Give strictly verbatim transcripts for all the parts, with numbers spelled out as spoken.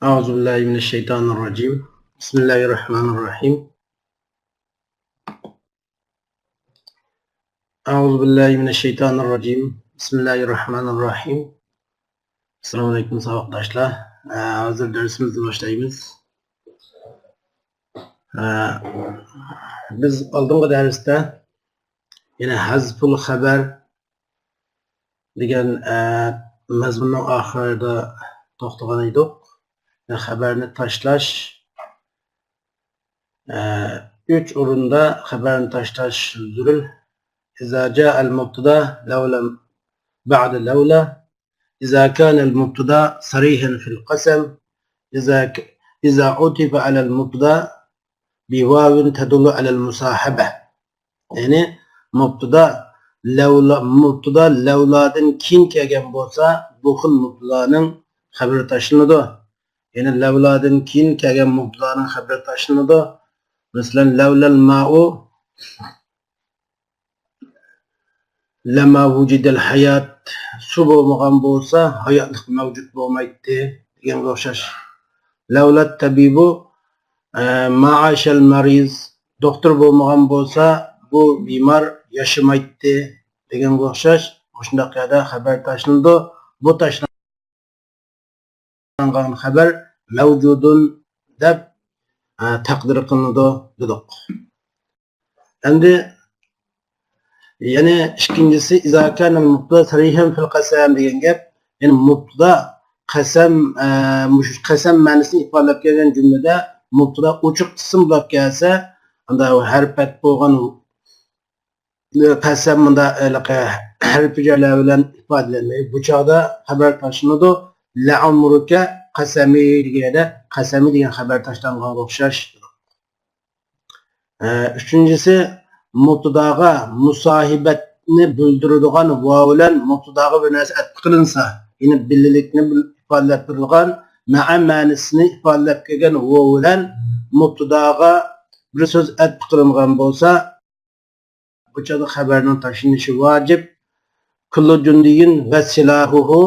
أعوذ بالله من الشيطان الرجيم. بسم الله الرحمن الرحيم. أعوذ بالله من الشيطان الرجيم. بسم الله الرحمن الرحيم. ئەسسالامۇ ئەلەيكۇم، ساۋاقداشلار. ئە، ھازىر دەرسىمىزنى باشلايمىز. ئە، بىز ئالدىنقى دەرستە يەنە ھەزفۇل خەبەر دېگەن، ئە، مەزمۇننىڭ ئاخىرىدا توختىغان ئىدۇق. خەبەرنى تاشلاش، ئە، ئۈچ ئورۇندا خەبەرنى تاشلاش زۆرۈر. إذا جاء المبتدا لولا بعد لولا، إذا كان المبتدا صريحا في القسم، إذا ك-، إذا عطف على المبتدا بواو تدل على المصاحبة. يەنى مۇبتىدا لەۋلا، مۇبتىدا لەۋلادىن كېيىن كەلگەن بولسا، بۇ خىل مۇبتىدانىڭ خەبىرى تاشلىنىدۇ. يەنى لەۋلادىن كېيىن كەلگەن مۇبتىدانىڭ خەبىرى تاشلىنىدۇ. مەسىلەن، لەۋلەل مائۇ لەما ۋۇجىدەل ھايات، سۇ بولمىغان بولسا، ھاياتلىق مەۋجۇت بولمايتتى دېگەنگە ئوخشاش. لەۋلەت تەبىبۇ، ئە، ما ئاشەل مەرىز، دوختۇر بولمىغان بولسا، بۇ بىمار ياشىمايتتى دېگەنگە ئوخشاش. مۇشۇنداق يەردە خەبەر تاشلىنىدۇ. بۇ تاشلانغان خەبەر مەۋجۇدۇن دەپ، ئە، تەقدىر قىلىنىدۇ دېدۇق. ئەمدى يەنى ئىككىنچىسى، إذا كان المبتدا صريحا في القسم دېگەن گەپ. يەنى مۇبتىدا قەسەم، ئە، مۇشۇ قەسەم مەنىسىنى ئىپادىلەپ كەلگەن جۈملىدە مۇبتىدا ئوچۇق ئىسىم بولۇپ كەلسە، ئاندا ھەرپەت بولغان قەسەم مۇندا ھېلىقى ھەرپى جەرلەر بىلەن ئىپادىلەنمەيدۇ. بۇ چاغدا خەبەر تاشلىنىدۇ. لەئەمرۇكە قەسەمى دېگەندە، قەسەمى دېگەن خەبەر تاشلانغانغا ئوخشاش. ئە، ئۈچىنچىسى، مۇبتىداغا مۇساھىبەتنى بىلدۈرىدىغان ۋاۋ بىلەن مۇبتىداغا بىر نەرسە ئەتىپ قىلىنسا، يەنى بىللىلىكنى بىل-، ئىپادىلەپ بېرىدىغان مەئە مەنىسىنى ئىپادىلەپ كەلگەن ۋاۋ بىلەن مۇبتىداغا بىر سۆز ئەتىپ قىلىنغان بولسا، بۇ چاغدا خەبەرنىڭ تاشلىنىشى ۋاجىپ. كۇللۇ جۇندىيىن ۋە سىلاھۇھۇ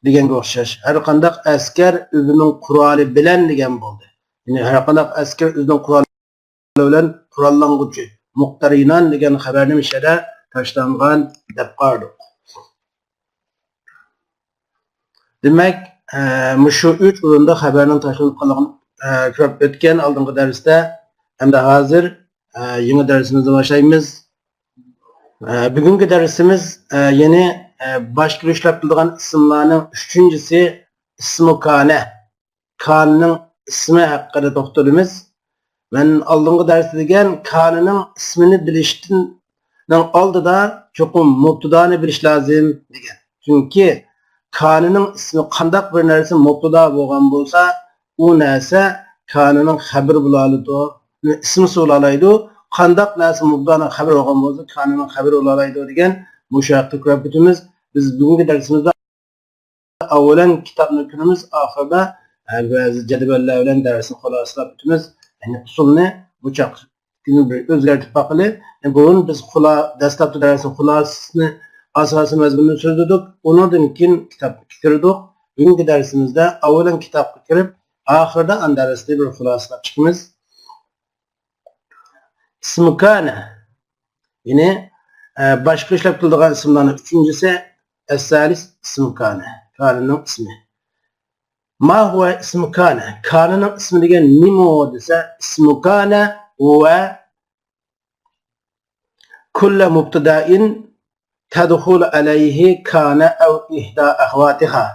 دېگەنگە ئوخشاش. ھەر قانداق ئەسكەر ئۆزىنىڭ قورالى بىلەن دېگەن بولدى. يەنى ھەر قانداق ئەسكەر ئۆزىنىڭ قورالى بىلەن قوراللانغۇچى. مۇقتەرىنان دېگەن خەبەرنى مۇشۇ يەردە تاشلانغان دەپ قارىدۇق. دېمەك، ئە، مۇشۇ ئۈچ ئورۇندا خەبەرنىڭ تاشلىنىپ قالغىنىنى، ئە، كۆرۈپ ئۆتكەن ئالدىنقى دەرستە. ئەمدى ھازىر، ئە، يېڭى دەرسىمىزنى باشلايمىز. ئە، بۈگۈنكى دەرسىمىز، ئە، يەنى، ئە، باشقا ئىشلەپ كېلىدىغان ئىسىملارنىڭ ئۈچىنچىسى ئىسمۇ كانە. كانىنىڭ ئىسمى ھەققىدە توختىلىمىز. مەن ئالدىنقى دەرستە دېگەن، كانىنىڭ ئىسمىنى بىلىشتىن، نىڭ ئالدىدا چوقۇم مۇبتىدانى بىلىش لازىم دېگەن. چۈنكى كانىنىڭ ئىسمى، قانداق بىر نەرسە مۇبتىدا بولغان بولسا، ئۇ نەرسە كانىنىڭ خەبىرى بولالايدۇ، ئىسمىسى بولالايدۇ. قانداق نەرسە مۇبتىدانىڭ خەبىرى بولغان بولسا، كانىنىڭ خەبىرى بولالايدۇ دېگەن مۇشۇ ھەقتە كۆرۈپ ئۆتىمىز. بىز بۈگۈنكى دەرسىمىزدە ئاۋۋالەن كىتابنى كۆرىمىز، ئاخىرىدا، ئە، بەزى جەدۋەللەر بىلەن دەرسنى خۇلاسىلاپ ئۆتىمىز. يەنى ئۇسۇلنى بۇ چاغ بىر ئۆزگەرتىپ باقىلى. يەنى بۇرۇن بىز خۇلا-، دەسلەپتە دەرسنىڭ خۇلاسىسىنى، ئاساسىي مەزمۇننى سۆزلىدۇق. ئۇنىڭدىن كېيىن كىتابقا كىردۇق. بۈگۈنكى دەرسىمىزدە ئاۋۋالەن كىتابقا كىرىپ، ئاخىرىدا ئان دەرسنى بىر خۇلاسىلاپ چىقىمىز. ئىسمۇ كانە. يەنى، ئە، باشقا ئىشلەپ كېلىدىغان ئىسىملارنىڭ ئۈچىنچىسى، ئەسسالىس ئىسمۇ كانە. كانىنىڭ ئىسمى. ما ھۇۋە ئىسمۇ كانە؟ كانىنىڭ ئىسمى دېگەن نېمە دېسە، ئىسمۇ كانە ھۇۋە كۇللە مۇبتىدائىن تەدخۇلۇ ئەلەيھى كانە ئەۋ ئىھدا ئەخۋاتىھا.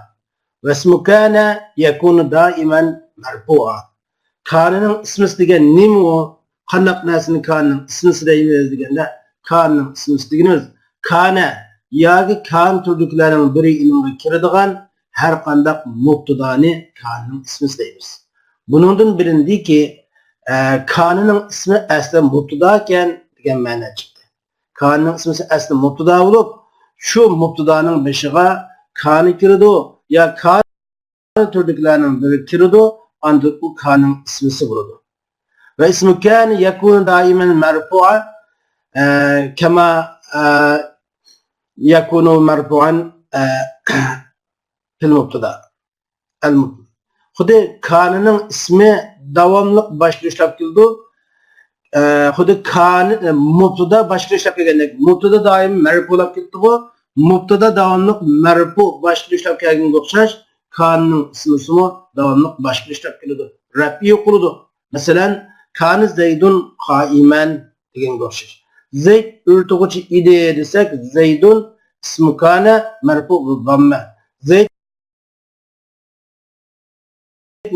ۋەسمۇ كانە يەكۇنۇ دائىمەن مەرپۇئا. كانىنىڭ ئىسمىسى دېگەن نېمە ئۇ؟ قانداق نەرسىنى كانىنىڭ ئىسمىسى دەيمىز دېگەندە، كانىنىڭ ئىسمىسى دېگىنىمىز كانە ياكى كان تۈرىدىكىلەرنىڭ بىرى ئىنىڭغا كىرىدىغان ھەر قانداق مۇبتىدانى كانىنىڭ ئىسمىسى دەيمىز. بۇنىڭدىن بىلىندىكى، ئە، كانىنىڭ ئىسمى ئەسلى مۇبتىدا ئىكەن دېگەن مەنە چىقتى. كانىنىڭ ئىسمىسى ئەسلى مۇبتىدا بولۇپ، شۇ مۇبتىدانىڭ بېشىغا كانە كىرىدۇ يا كان تۈرىدىكىلەرنىڭ بىرى كىرىدۇ، ئاندىن ئۇ كانىنىڭ ئىسمىسى بولىدۇ. ۋە ئىسمۇ كان يەكۇنۇ دائىمەن مەرپۇئا، ئە، كەما، ئە، يەكۇنۇ مەرپۇئەن، ئە، فىل مۇبتىدا. ئەل مۇبتىدا. خۇددى كانىنىڭ ئىسمى داۋاملىق باشقا ئىشلەپ كېلىدۇ. ئە، خۇددى كانى، ئە، مۇبتىدا باشقا ئىشلەپ كەلگەندەك، مۇبتىدا دائىم مەرپۇ بولۇپ كېتىدىغۇ. مۇبتىدا داۋاملىق مەرپۇ باشقا ئىشلەپ كەلگەنگە ئوخشاش، كانىنىڭ ئىسمىسىمۇ داۋاملىق باشقا ئىشلەپ كېلىدۇ. رەپئى قىلىدۇ. مەسىلەن، كانە زەيدۇن قائىمەن دېگەنگە ئوخشاش. زەيد ئۆرتىغۇچى ئىدى دېسەك، زەيدۇن ئىسمى كانە مەرپۇ بىل زاممە. زەيد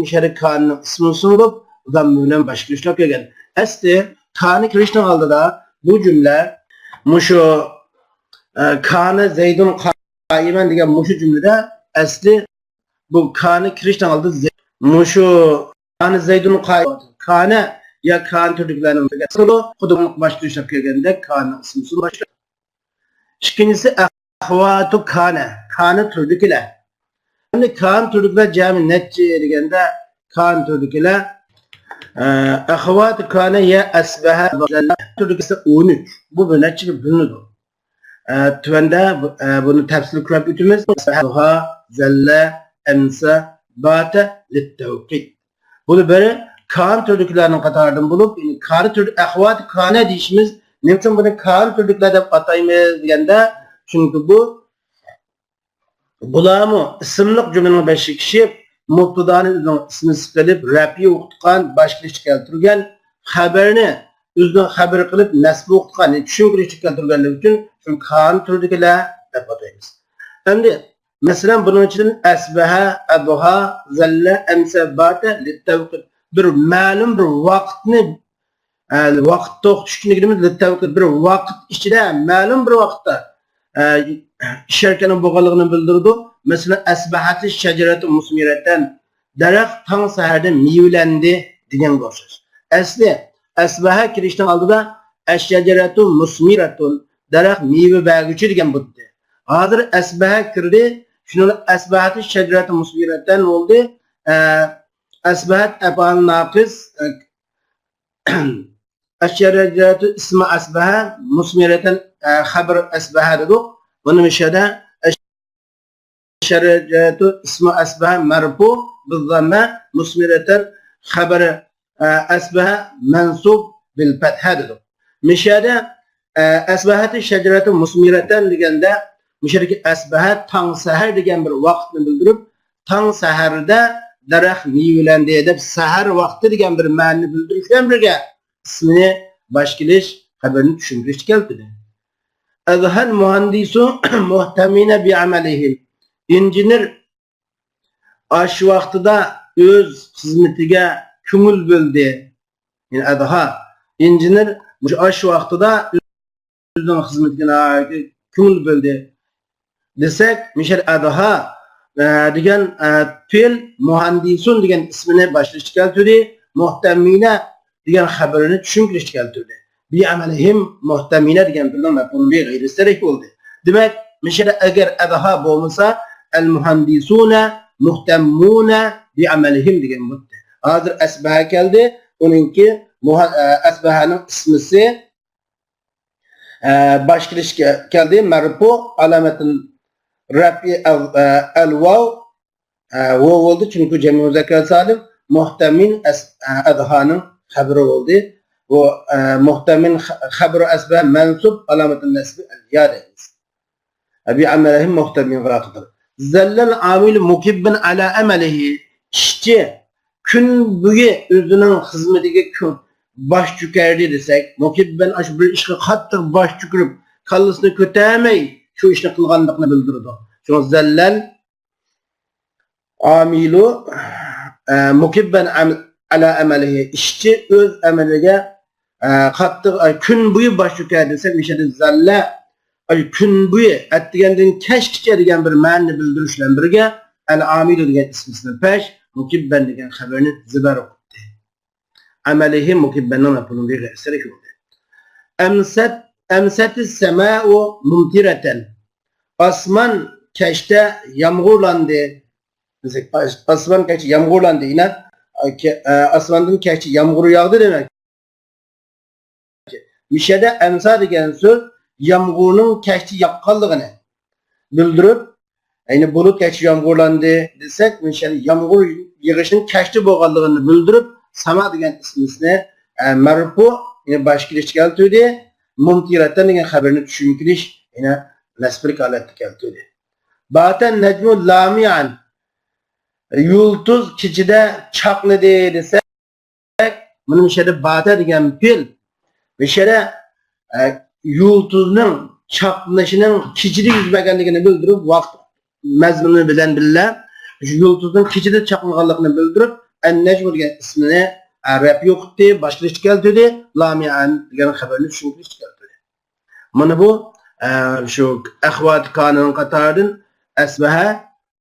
مۇشەررىك كانىنىڭ ئىسمىنى سۇندۇرۇپ، زاممە بىلەن باشقا ئىشلەپ كەلگەن. ئەسلى كانە كىرىشنىڭ ئالدىدا بۇ جۈملە مۇشۇ، ئە، كانە زەيدۇن قائىمەن دېگەن مۇشۇ جۈملىدە ئەسلى بۇ كانە كىرىشنىڭ ئالدىدا زەي-، مۇشۇ كانە زەيدۇن قائىمەن. كانە يا كانە تۈرىدىكىلەرنىڭ خۇددى باشقا ئىشلەپ كەلگەندەك كانىنىڭ ئىسمىسى باشقا. ئىككىنچىسى ئەخۋاتۇ كانە، كانە تۈرىدىكىلەر. ئەمدى كانە تۈرىدىكىلەر جەمى نەچچە دېگەندە، كانە تۈرىدىكىلەر، ئە، ئەخۋاتۇ كانە يا ئەسبەھە تۈرىدىكىسى ئون ئۈچ. بۇ بىر نەچچىگە بۆلۈنىدۇ. ئە، تۆۋەندە بۇ، ئە، بۇنى تەپسىلىي كۆرۈپ ئۆتىمىز. ئەسبەھە، زەللە، ئەمسە، باتە، لىتتەۋقىت. بۇلار بىر كانە تۈرىدىكىلەرنىڭ قاتارىدىن بولۇپ، يەنى كانە تۈرىدە ئەخۋاتۇ كانە دېيىشىمىز. نېمە ئۈچۈن بۇنى كانە تۈرىدىكىلەر دەپ ئاتايمىز دېگەندە، چۈنكى بۇ، بۇلارمۇ ئىسىملىق جۈملىنىڭ بېشىغا كىرىپ، مۇبتىدانى ئۆزىنىڭ ئىسمى سۈپىتى قىلىپ، رەپئى ئوقۇتقان، باشقا ئىشتا كەلتۈرگەن، خەبەرنى ئۆزىنىڭ خەبىرى قىلىپ، نەسبى ئوقۇتقان، يەنى چۈشەنچىلىك كەلتۈرگەنلىكى ئۈچۈن شۇنى كانە تۈرىدىكىلەر دەپ ئاتايمىز. ئەمدى مەسىلەن، بۇنىڭ ئىچىدىن ئەسبەھە، ئەدھا، زەللە، ئەمسە، باتە، لىتتەۋقىت. بىر مەلۇم بىر ۋاقىتنى، ئە، ۋاقىت توختىتىشنى دېگىنىمىز لىتتەۋقىت. بىر ۋاقىت ئىچىدە، مەلۇم بىر ۋاقىتتا، ئە، ئىش ھەرىكەتنىڭ بولغانلىقىنى بىلدۈرىدۇ. مەسىلەن، ئەسبەھەتى شەجەرەتۇ مۇسمىرەتەن. دەرەخ تاڭ سەھەردە مېۋىلەندى دېگەنگە ئوخشاش. ئەسلى، ئەسبەھە كىرىشنىڭ ئالدىدا ئەششەجەرەتۇ مۇسمىرەتۇن، دەرەخ مېۋە بەرگۈچى دېگەن بولدى. ھازىر ئەسبەھە كىردى، شۇنىڭ ئەسبەھەتى شەجەرەتۇ مۇسمىرەتەن بولدى. ئە، ئەسبەھەت ئەپئال ناقىس، ئە، ئەششەجەرەتۇ ئىسمى ئەسبەھە، مۇسمىرەتەن، ئە، خەبىرى ئەسبەھە دېدۇق. بۇنى مۇشۇ يەردە ئەششەجەرەتۇ ئىسمى ئەسبەھە مەرپۇ بىززاممە، مۇسمىرەتەن خەبىرى، ئە، ئەسبەھە مەنسۇب بىل پەتھە دېدۇق. مۇشۇ يەردە، ئە، ئەسبەھەتى شەجەرەتۇ مۇسمىرەتەن دېگەندە، مۇشۇ يەردىكى ئەسبەھە تاڭ سەھەر دېگەن بىر ۋاقىتنى بىلدۈرۈپ، تاڭ سەھەردە دەرەخ مېۋىلەندى دەپ، سەھەر ۋاقتى دېگەن بىر مەنىنى بىلدۈرۈش بىلەن بىرگە، ئىسمىنى باشقا ئىش، خەبىرىنى چۈشەندۈرۈشكە كەلتۈردى. ئەدھەل مۇھەندىسۇ مۇھتەمىنە بىئەمەلىھىم. ئىنژېنېر ئاش ۋاقتىدا ئۆز خىزمىتىگە كۆڭۈل بۆلدى. يەنى ئەدھا. ئىنژېنېر مۇشۇ ئاش ۋاقتىدا ئۆزىنىڭ خىزمىتىگە ناھايىتى كۆڭۈل بۆلدى دېسەك، مۇشۇ يەردە ئەدھا، ئە، دېگەن، ئە، پېئىل مۇھەندىسۇن دېگەن ئىسمىنى باشلىشىچە كەلتۈردى. مۇھتەمىنە دېگەن خەبىرىنى چۈشەندۈرۈشىچە كەلتۈردى. بىئەمەلىھىم مۇھتەمىنە دېگەن پېئىلنىڭ مەپئۇلى بىغەيرىسى دەرەك بولدى. دېمەك، مۇشۇ يەردە ئەگەر ئەدھا بولمىسا، ئەل مۇھەندىسۇنە مۇھتەممۇنە بىئەمەلىھىم دېگەن بولاتتى. ھازىر ئەسبەھە كەلدى، ئۇنىڭكى مۇھە-، ئە، ئەسبەھەنىڭ ئىسمىسى ئە، باشقا ئىش كە-، كەلدى. مەرپۇ، ئالامەتىن رەپئى ئەل-، ئە، ئەل ۋاۋ، ئە، ۋاۋ بولدى، چۈنكى جەمئىي مۇزەككەر سالىم. مۇھتەمىن ئەس-، ئە، ئەدھانىڭ خەبىرى بولدى. بۇ، ئە، مۇھتەمىن خە-، خەبىرى ئەسبەھ مەنسۇب، ئالامەتىن نەسبى ئەل يا دەيمىز. بىئەمەلىھىم مۇھتەمىن قىراقىدۇر. زەللەل ئامىلۇ مۇكىببەن ئەلا ئەمەلىھى. ئىشچى كۈن بويى ئۆزىنىڭ خىزمىتىگە كۆ-، باش چۆكەردى دېسەك، مۇكىببەن ئاشۇ بىر ئىشقا قاتتىق باش چۆكۈرۈپ، كاللىسىنى كۆتەرمەي شۇ ئىشنى قىلغانلىقىنى بىلدۈرىدۇ. شۇڭا زەللەل ئامىلۇ، ئە، مۇكىببەن ئەم-، ئەلا ئەمەلىھى، ئىشچى ئۆز ئەمىلىگە، ئە، قاتتىق، ئە، كۈن بويى باش چۆكەر دېسەك، مۇشۇ يەردە زەللە، ئە، كۈن بويى، ئەتىگەندىن كەچكىچە دېگەن بىر مەنىنى بىلدۈرۈش بىلەن بىرگە، ئەل ئامىلۇ دېگەن ئىسمىسىنى پەش، مۇكىببەن دېگەن خەۋەرنى زىبەر ئوقۇتتى. ئەمەلىھى مۇكىببەننىڭ مەپئۇلى بىغەيرىسى كۆردى. ئەمسەت، ئەمسەتىس سەمائۇ مۇمتىرەتەن. ئاسمان كەچتە يامغۇرلاندى. دېسەك، ئاس-، ئاسمان كەچتە يامغۇرلاندى. يەنە، ئا، كە-، ئا، ئاسماندىن كەچتە يامغۇر ياغدى دېمەك. مۇشۇ يەردە ئەمسا دېگەن سۆز يامغۇرنىڭ كەچتە ياغقانلىقىنى بىلدۈرۈپ، يەنى بۇلۇت كەچتە يامغۇرلاندى دېسەك، يەنى يامغۇر يېغىشنىڭ كەچتە بولغانلىقىنى بىلدۈرۈپ، ساما دېگەن ئىسمىسىنى، ئە، مەرپۇ، يەنى باش كېلىشتە كەلتۈردى. مۇمتىرەتەن دېگەن خەۋەرنى چۈشۈنكىلىش، يەنى نەسبىلىك ھالەتتە كەلتۈردى. باتەن نەجمۇ لامىئەن. يۇلتۇز كېچىدە چاقنىدى دېسەك، مانا مۇشۇ يەردە باتە دېگەن پېئىل، مۇشۇ يەردە، ئە، يۇلتۇزنىڭ چاقنىشىنىڭ كېچىدە يۈز بەرگەنلىكىنى بىلدۈرۈپ، ۋاقىت مەزمۇنى بىلەن بىللە، شۇ يۇلتۇزنىڭ كېچىدە چاقنىغانلىقىنى بىلدۈرۈپ، ئەن-نەجمۇ دېگەن ئىسمىنى، ئە، رەپ يوقىتتى، باشقىچە كەلتۈردى، لامىئەن دېگەن خەۋەرنى چۈشىنىشكە كەلتۈردى. مانا بۇ، ئە، شۇ ئەخۋاتى كانىنىڭ قاتارىدىن ئەسبەھە،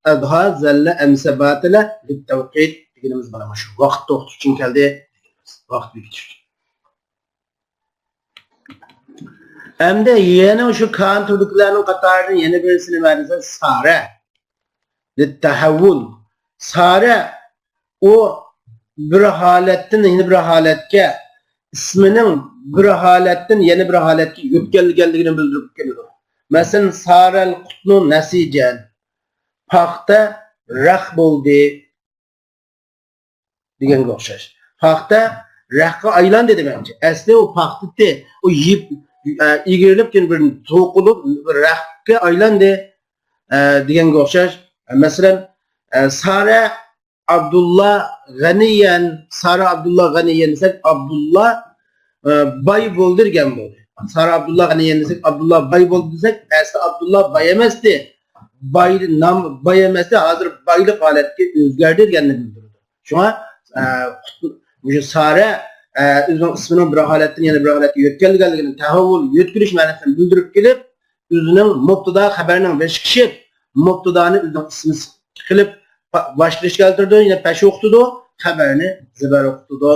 ئەدھا، زەللە، ئەمسە، باتەلە، لىتتەۋقىت دېگىنىمىز مانا مۇشۇ ۋاقىت توختىتىش ئۈچۈن كەلدى. ۋاقىت بېكىتىش ئۈچۈن. ئەمدى يەنە شۇ كان تۈرىدىكىلەرنىڭ قاتارىدىن يەنە بىرسى نېمە دېسە، سارە. لىتتەھەۋۋۇل. سارە ئۇ بىر ھالەتتىن يەنە بىر ھالەتكە، ئىسمىنىڭ بىر ھالەتتىن يەنە بىر ھالەتكە يۆتكەلگەنلىكىنى بىلدۈرۈپ كېلىدۇ. مەسىلەن، سارەل قۇتنۇ نەسىجەن، پاختا رەخ بولدى دېگەنگە ئوخشاش. پاختا رەخكە ئايلاندى دېمەكچى. ئەسلى ئۇ پاختىتى، ئۇ يىپ، ئە، ئېگىرىلىپ، كېيىن بىر توقۇلۇپ، بىر رەخكە ئايلاندى، ئە، دېگەنگە ئوخشاش. مەسىلەن، ئە، سارە ئابدۇللا غەنىيەن، سارا ئابدۇللا غەنىيەن دېسەك، ئابدۇللا، ئە، باي بولدى دېگەن بولدى. سارا ئابدۇللا غەنىيەن دېسەك، ئابدۇللا باي بولدى دېسەك، ئەسلى ئابدۇللا باي ئەمەستى. باي، نام باي ئەمەستى، ھازىر بايلىق ھالەتكە ئۆزگەردى دېگەننى بىلدۈرىدۇ. شۇڭا، ئە، مۇشۇ سارە، ئە، ئۆزىنىڭ ئىسمىنىڭ بىر ھالەتتىن يەنە بىر ھالەتكە يۆتكەلگەنلىكىنى، تەھەۋۋۇل، يۆتكىلىش مەنىسىنى بىلدۈرۈپ كېلىپ، ئۆزىنىڭ مۇبتىدا خەۋەرنىڭ بېشى كېلىپ، مۇبتىدانى ئۆزىنىڭ ئىسمى قىلىپ، باشقىچە كەلتۈرىدۇ، يەنە پەش ئوقۇتىدۇ، خەۋەرنى زىبەر ئوقۇتىدۇ.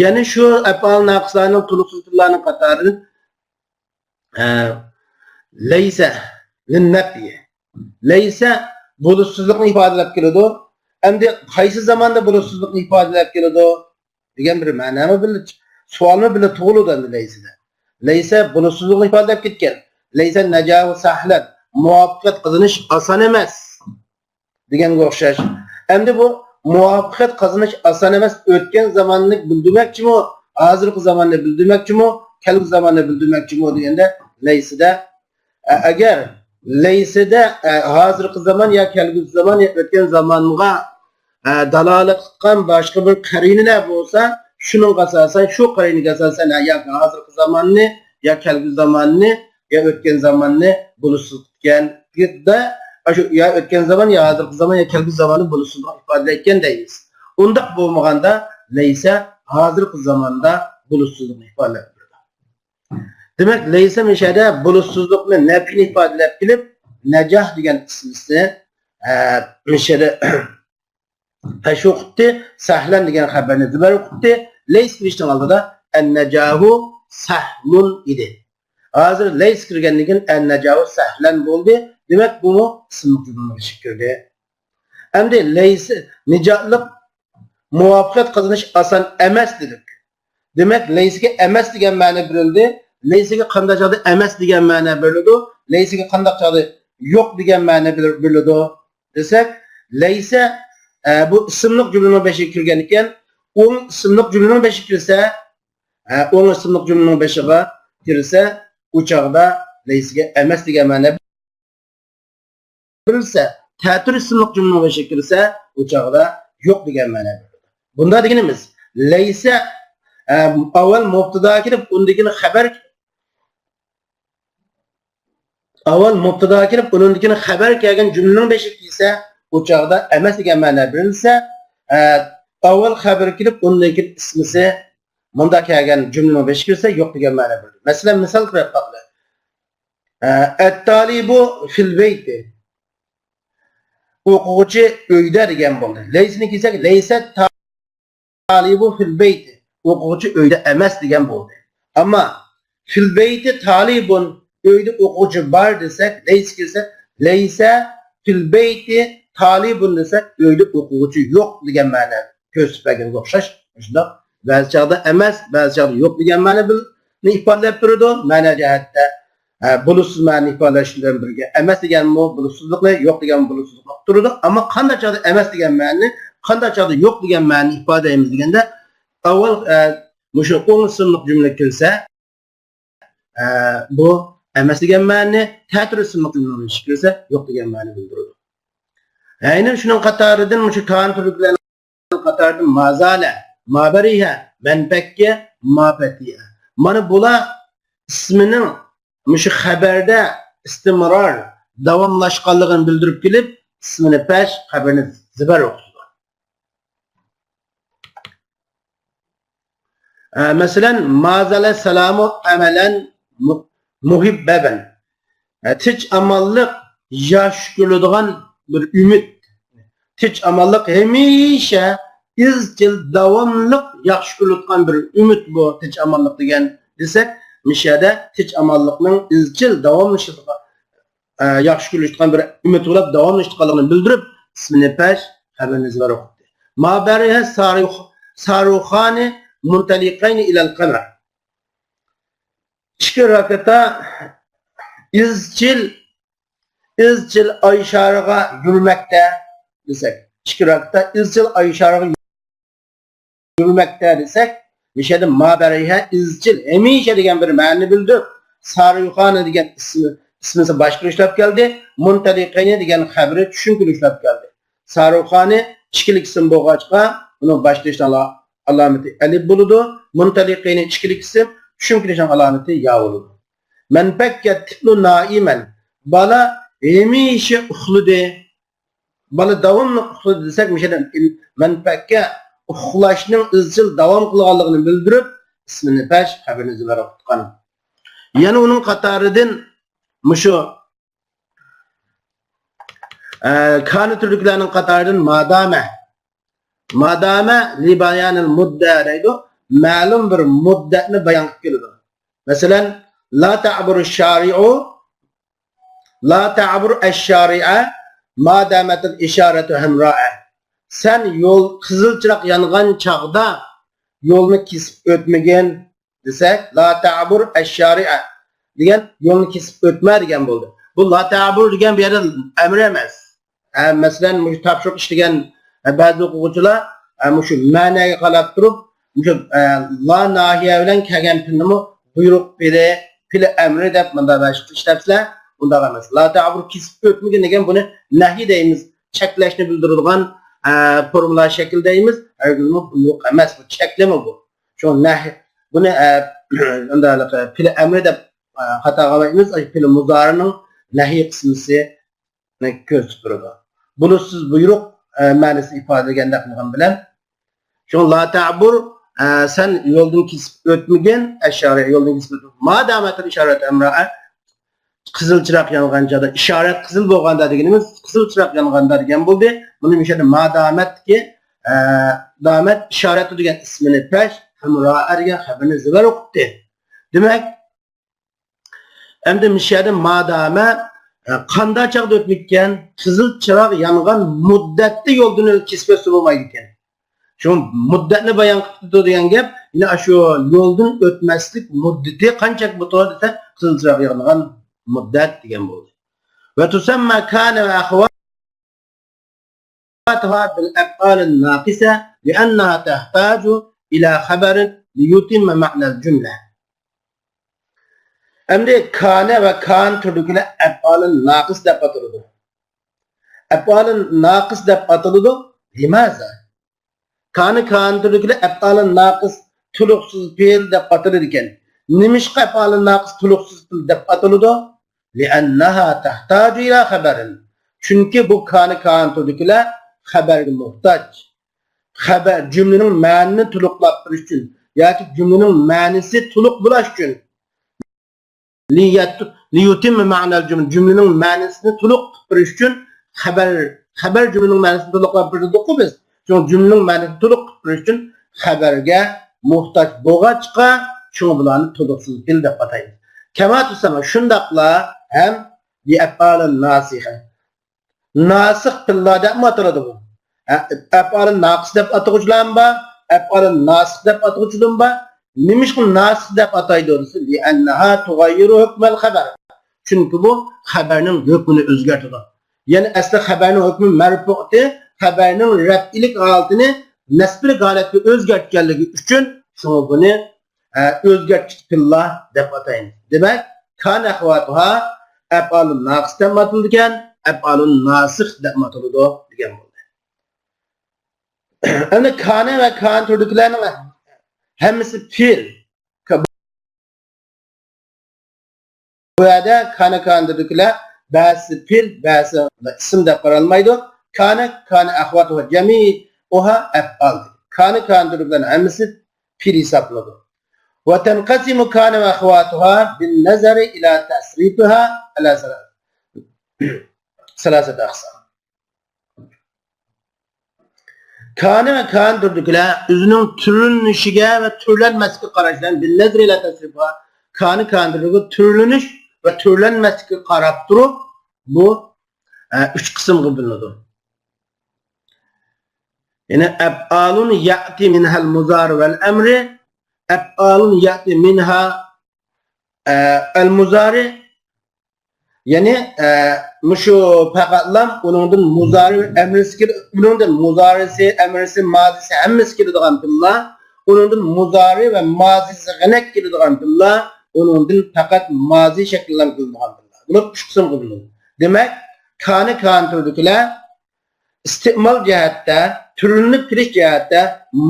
يەنە شۇ ئەپئال ناقىسلارنىڭ تولۇق سۈپەتلەرنىڭ قاتارىدىن، ئە، لەيسە لىننەپيى. لەيسە بولۇشسىزلىقنى ئىپادىلەپ كېلىدۇ. ئەمدى قايسى زاماندا بولۇشسىزلىقنى ئىپادىلەپ كېلىدۇ دېگەن بىر مەنامۇ بىللە، سوئالمۇ بىللە تۇغۇلىدۇ ئەمدى لەيسىدە. لەيسە بولۇشسىزلىقنى ئىپادىلەپ كەتكەن. لەيسە نەجاھۇ سەھلەن. مۇۋەپپەقىيەت قازىنىش ئاسان ئەمەس. دېگەنگە ئوخشاش. ئەمدى بۇ مۇۋەپپەقىيەت قازىنىش ئاسان ئەمەس. ئۆتكەن زاماننى بىلدۈرمەكچىمۇ، ھازىرقى زاماننى بىلدۈرمەكچىمۇ، كەلگۈسى زاماننى بىلدۈرمەكچىمۇ دېگەندە، لەيسىدە، ئە، ئەگەر لەيسىدە، ئە، ھازىرقى زامان يا كەلگۈسى زامان يا ئۆتكەن زامانغا، ئە، دالالەت قىلغان باشقا بىر قەرىنىلەر بولسا، شۇنىڭغا ئاساسەن، شۇ قەرىنىگە ئاساسەن، ھە، ياكى ھازىرقى زاماننى يا كەلگۈسى زاماننى يا ئۆتكەن زاماننى بولۇشسىز قىلىدىكەن. ئاشۇ يا ئۆتكەن زامان، يا ھازىرقى زامان، يا كەلگۈسى زاماننى بولۇشسىزلىق ئىپادىلەيدىكەن دەيمىز. ئۇنداق بولمىغاندا، لەيسە ھازىرقى زاماندا بولۇشسىزلىقنى ئىپادىلەپ بېرىدۇ. دېمەك، لەيسە مۇشۇ يەردە بولۇشسىزلىقنى، نەپىنى ئىپادىلەپ كېلىپ، نەجاھ دېگەن ئىسمىسى، ئە، مۇشۇ يەردە پەش ئوقۇتتى، سەھلەن دېگەن خەۋەرنى زىبەر ئوقۇتتى. لەيس كىرىشنىڭ ئالدىدا ئەننەجاھۇ سەھلۇن ئىدى. ھازىر لەيس كىرگەندىن كېيىن ئەننەجاھۇ سەھلەن بولدى. دېمەك، بۇمۇ ئىسىملىق جۈملىنىڭ ئىچىگە كىردى. ئەمدى لەيس نىجاتلىق مۇۋەپپەقىيەت قازىنىش ئاسان ئەمەس دېدۇق. دېمەك، لەيسىگە ئەمەس دېگەن مەنە بېرىلدى. لەيسىگە قانداق چاغدا ئەمەس دېگەن مەنە بېرىلىدۇ؟ لەيسىگە قانداق چاغدا يوق دېگەن مەنە بېرىلىدۇ؟ دېسەك، لەيسە، ئە، بۇ ئىسىملىق جۈملىنىڭ بېشىغا كىرگەن ئىكەن. ئۇ ئىسىملىق جۈملىنىڭ بېشىغا كىرسە، ئە، ئۇ ئىسىملىق جۈملىنىڭ بېشىغا كىرسە، ئۇ چاغدا لەيسىگە ئەمەس دېگەن مەنە بېرىلسە، تەتۈر ئىسىملىق جۈملىنىڭ بېشىغا كىرسە، ئۇ چاغدا يوق دېگەن مەنە بېرىلىدۇ. بۇندا دېگىنىمىز، لەيسە، ئە، ئاۋۋال مۇبتىدا كېلىپ، ئۇندىن كېيىن خەۋەر ئاۋۋال مۇبتىدا كېلىپ، ئۇنىڭدىن كېيىن خەۋەر كەلگەن جۈملىنىڭ بېشىغا كىرسە، ئۇ چاغدا ئەمەس دېگەن مەنە بېرىلسە، ئە، ئاۋۋال خەۋىرى كېلىپ، ئۇنىڭدىن كېيىن ئىسمىسى مۇنداق كەلگەن جۈملىنىڭ بېشىغا كىرسە، يوق دېگەن مەنە بېرىلىدۇ. مەسىلەن، مىسال قىلىپ باقايلى. ئە، ئەتتالىبۇ فىل بەيتى. ئوقۇغۇچى ئۆيدە دېگەن بولدى. لەيسىنى كىرسەك، لەيسە تالىبۇ فىل بەيتى، ئوقۇغۇچى ئۆيدە ئەمەس دېگەن بولدى. ئەمما فىل بەيتى تالىبۇن، ئۆيدە ئوقۇغۇچى بار دېسەك، لەيسە كىرسە، لەيسە فىل بەيتى تالىبۇن دېسەك، ئۆيدە ئوقۇغۇچى يوق دېگەن مەنە كۆرسىتىپ بەرگەنگە ئوخشاش. شۇنداق، بەزى چاغدا ئەمەس، بەزى چاغدا يوق دېگەن مەنىنى ئىپادىلەپ بېرىدۇ مەنە جەھەتتە. ھە، بولۇشسىز مەنىنى ئىپادىلەش بىلەن بىرگە ئەمەس دېگەنمۇ بولۇشسىزلىقنى، يوق دېگەن بولۇشسىزلىقنى ئۇقتۇرىدۇ. ئەمما قانداق چاغدا ئەمەس دېگەن مەنىنى، قانداق چاغدا يوق دېگەن مەنىنى ئىپادىلەيمىز دېگەندە، ئاۋۋال، ئە، مۇشۇ ئوڭ ئىسىملىق جۈملە كەلسە، ئە، بۇ ئەمەس دېگەن مەنىنى، تەتۈر ئىسىملىق جۈملىنىڭ ئىچىگە كىرسە، يوق دېگەن مەنىنى بىلدۈرىدۇ. ئەينى شۇنىڭ قاتارىدىن مۇشۇ كان تۈرلۈكلەرنىڭ قاتارىدىن مازالە، مابەرىھە، مەنپەككە، ماپەتىئە. مانا بۇلار ئىسمىنىڭ مۇشۇ خەبەردە ئىستىمرار، داۋاملاشقانلىقىنى بىلدۈرۈپ كېلىپ، ئىسمىنى پەش، خەبىرىنى زىبەر ئوقۇتىدۇ. ئە، مەسىلەن، مازالە سالامۇ ئەمەلەن مۇ-، مۇھىببەبەن. ئە، تىنچ ئامانلىق ياخشى كۆرۈلىدىغان بىر ئۈمىد. تىنچ ئامانلىق ھەمىشە ئىزچىل، داۋاملىق ياخشى كۆرۈلىدىغان بىر ئۈمىد بۇ تىنچ ئامانلىق دېگەن دېسەك، مۇشۇ يەردە تىنچ ئامانلىقنىڭ ئىزچىل داۋاملىشىدىغان، ئە، ياخشى كۆرۈلۈشىدىغان بىر ئۈمىد بولاپ داۋاملىشىدىغانلىقىنى بىلدۈرۈپ، ئىسمىنى پەش، خەبىرىنى زىبەر ئوقۇتتى. مابەرىھە سارۇخ-، سارۇخانى مۇنتەلىقەينى ئىلەل قەمەر. ئىككى راكېتا ئىزچىل، ئىزچىل ئاي شارىغا يۈرمەكتە دېسەك، ئىككى راكېتا ئىزچىل ئاي شارىغا يۈرمەكتە دېسەك، مۇشۇ يەردە مابەرىھە ئىزچىل، ھەمىشە دېگەن بىر مەنىنى بىلدۈرۈپ، سارۇخانى دېگەن ئىسمى، ئىسمىسى باشقىلىق ئىشلەپ كەلدى، مۇنتەلىقەينى دېگەن خەبىرى چۈشۈمكىلىك ئىشلەپ كەلدى. سارۇخانى ئىككىلىك ئىسىم بولغاچقا، ئۇنىڭ باشلىنىشىنىڭ ئالا-، ئالامىتى ئەلىپ بولىدۇ. مۇنتەلىقەينى ئىككىلىك ئىسىم، چۈشۈمكىلىكنىڭ ئالامىتى يا بولىدۇ. مەنپەككە تىپلۇ نائىمەن. بالا ھەمىشە ئۇخلىدى. بالا داۋاملىق ئۇخلىدى دېسەك، مۇشۇ يەردە مەنپەككە ئۇخلاشنىڭ ئىزچىل داۋام قىلغانلىقىنى بىلدۈرۈپ، ئىسمىنى پەش، خەبىرىنى زىبەر ئوقۇتقان. يەنە ئۇنىڭ قاتارىدىن مۇشۇ، ئە، كان تۈرلۈكلەرنىڭ قاتارىدىن مادامە. مادامە لىبايانىل مۇددە دەيدۇ. مەلۇم بىر مۇددەتنى بايان قىلىپ كېلىدۇ. مەسىلەن، لا تەبۇر شارىئۇ، لا تەبۇر ئەششارىئە، مادامەتىل ئىشارەتۇ ھەمرائە. سەن يول، قىزىل چىراغ يانغان چاغدا يولنى كېسىپ ئۆتمىگىن دېسەك، لا تەبۇر ئەششارىئە دېگەن يولنى كېسىپ ئۆتمە دېگەن بولدى. بۇ لا تەبۇر دېگەن بۇ يەردە ئەمر ئەمەس. ھە، مەسىلەن، مۇشۇ تاپشۇرۇق ئىشلىگەن، ھە، بەزى ئوقۇغۇچىلار، ھە، مۇشۇ مەنەگە قاراپ تۇرۇپ، مۇشۇ، ھە، لا ناھىيە بىلەن كەلگەن پېئىلنىمۇ بۇيرۇق پېئىلى، پېئىل ئەمرى دەپ مۇنداق بەشقا ئىشلەتسىلەر، ئۇنداق ئەمەس. لا تەبۇر كېسىپ ئۆتمىگىن دېگەن بۇنى نەھى دەيمىز، چەكلەشنى بىلدۈرىدىغان، ھە، فورمۇلا شەكلى دەيمىز. ھەرگىزمۇ بۇيرۇق ئەمەس، بۇ چەكلىمە بۇ. شۇ نەھى، بۇنى، ئە، ئۇنداق پېئىل ئەمرى دەپ، ئە، خاتا قىلمايمىز. پېئىل مۇزارىنىڭ نەھى قىسمىسى كۆرسىتىپ بېرىدۇ. بولۇشسىز بۇيرۇق، ئە، مەنىسىنى ئىپادىلىگەندەك قىلغان بىلەن. شۇڭا لا تەبۇر، ئە، سەن يولدىن كېسىپ ئۆتمىگىن، ئەشارە يولدىن كېسىپ ئۆتمىگىن. ما دامەتىل ئىشارەت ئەمرائە، قىزىل چىراغ يانغان چاغدا، ئىشارەت قىزىل بولغاندا دېگىنىمىز، قىزىل چىراغ يانغاندا دېگەن بولدى. بۇنى مۇشۇ يەردە ما دامەتتىكى، ئە، دامەت ئىشارەتۇ دېگەن ئىسمىنى پەش، ھەمرائە دېگەن خەبىرنى زىبەر ئوقۇتتى. دېمەك، ئەمدى مۇشۇ يەردە ما دامە، ئە، قانداق چاغدا ئۆتمىكەن؟ قىزىل چىراغ يانغان مۇددەتتە يولدىن كېسىپ ئۆتسە بولمايدىكەن. شۇ مۇددەتنى بايان قىلىپ تۇرىدۇ دېگەن گەپ. يەنى ئاشۇ يولدىن ئۆتمەسلىك مۇددىتى قانچە بولىدۇ دېسە، قىزىل چىراغ يانغان مۇددەت دېگەن بولدى. ۋە تۇسەممە كانە ۋە ئەخۋا بىل ئەپئالىن ناقىسە لىئەننەھا تەھتاجۇ ئىلا خەبەرىن لىيۇتىممە مەنەل جۈملە. ئەمدى كانە ۋە كان تۈرىدىكىلەر ئەپئالىن ناقىس دەپ ئاتىلىدۇ. ئەپئالىن ناقىس دەپ ئاتىلىدۇ. لىمازا؟ كانە، كان تۈرىدىكىلەر ئەپئالىن ناقىس، تولۇقسىز پېئىل دەپ ئاتىلىدىكەن. نېمىشقا ئەپئالىن ناقىس تولۇقسىز پېئىل دەپ ئاتىلىدۇ؟ لىئەننەھا تەھتاجۇ ئىلا خەبەرىن. چۈنكى بۇ كانە، كان تۈرىدىكىلەر خەبەرگە موھتاج. خەبەر، جۈملىنىڭ مەنىنى تولۇقلاپ بېرىش ئۈچۈن ياكى جۈملىنىڭ مەنىسى تولۇق بولاش ئۈچۈن، لىيەت-، لىيۇتىممە مەنەل جۈملە، جۈملىنىڭ مەنىسىنى تولۇق قىلىپ بېرىش ئۈچۈن خەبەر، خەبەر جۈملىنىڭ مەنىسىنى تولۇقلاپ بېرىدۇققۇ بىز. شۇڭا جۈملىنىڭ مەنىسىنى تولۇق قىلىپ بېرىش ئۈچۈن خەبەرگە موھتاج بولغاچقا، شۇڭا بۇلارنى تولۇقسىز پېئىل دەپ ئاتايمىز. كەما تۇسەممە، شۇنداقلا ھەم بىئەپئالىن ناسىخە. ناسىخ پېئىللار دەپمۇ ئاتىلىدۇ بۇ. ھە، ئەپئالىن ناقىس دەپ ئاتىغۇچىلارمۇ بار، ئەپئالىن ناسىخ دەپ ئاتىغۇچىلارمۇ بار. نېمىشقا ناسىخ دەپ ئاتايدۇ دېسە، لىئەننەھا تۇغەييىرۇ ھۆكمەل خەبەر. چۈنكى بۇ خەبەرنىڭ ھۆكمىنى ئۆزگەرتىدۇ. يەنى ئەسلى خەبەرنىڭ ھۆكمى مەرپۇئتى، خەبەرنىڭ رەپئىيلىك ھالىتىنى نەسبىلىك ھالەتكە ئۆزگەرتكەنلىكى ئۈچۈن، شۇڭا بۇنى، ئە، ئۆزگەرتكۈچ پېئىللار دەپ ئاتايمىز. دېمەك، كان ئەخۋاتۇھا ئەپئالۇن ناقىس دەپمۇ ئاتىلىدىكەن، ئەپئالۇن ناسىخ دەپمۇ ئاتىلىدۇ دېگەن بولدى. ئەمدى كانە ۋە كان تۈرىدىكىلەرنىڭ ھەممىسى پېئىل. بۇ يەردە كانە كان تۈرىدىكىلەر بەزىسى پېئىل، بەزىسى ئىسىم دەپ قارالمايدۇ. كانە، كانە ئەخۋاتۇھا جەمىئۇھا ئەپئال. كانە كان تۈرىدىكىلەرنىڭ ھەممىسى پېئىل ھېسابلىنىدۇ. وتنقسم كان وأخواتها بالنظر إلى تصريفها على ثلاثة أقسام. كانە ۋە كان تۈرىدىكىلەر ئۆزىنىڭ تۈرلىنىشىگە ۋە تۈرلەنمەسلىكىگە قاراش بىلەن، بالنظر إلى تصريفها، كانە كان تۈرىدىكى تۈرلىنىش ۋە تۈرلەنمەسلىكىگە قاراپ تۇرۇپ، بۇ، ئە، ئۈچ قىسىمغا بۆلۈنىدۇ. يەنى أفعال يأتي منها المضارع والأمر، أفعال يأتي منها، ئە، المضارع، يەنى، ئە، مۇشۇ پەقەتلا ئۇنىڭدىن مۇزارى ۋە ئەمرىسى كېلىدۇ، ئۇنىڭدىن مۇزارىسى، ئەمرىسى، مازىسى ھەممىسى كېلىدىغان پېئىللار، ئۇنىڭدىن مۇزارى ۋە مازىسىغىنەك كېلىدىغان پېئىللار، ئۇنىڭدىن پەقەت مازى شەكلىدە كېلىدىغان پېئىللار. بۇلار ئۈچ قىسىمغا بۆلۈنىدۇ. دېمەك، كانە كان تۈرىدىكىلەر ئىستېمال جەھەتتە، تۈرلىنىپ كېلىش جەھەتتە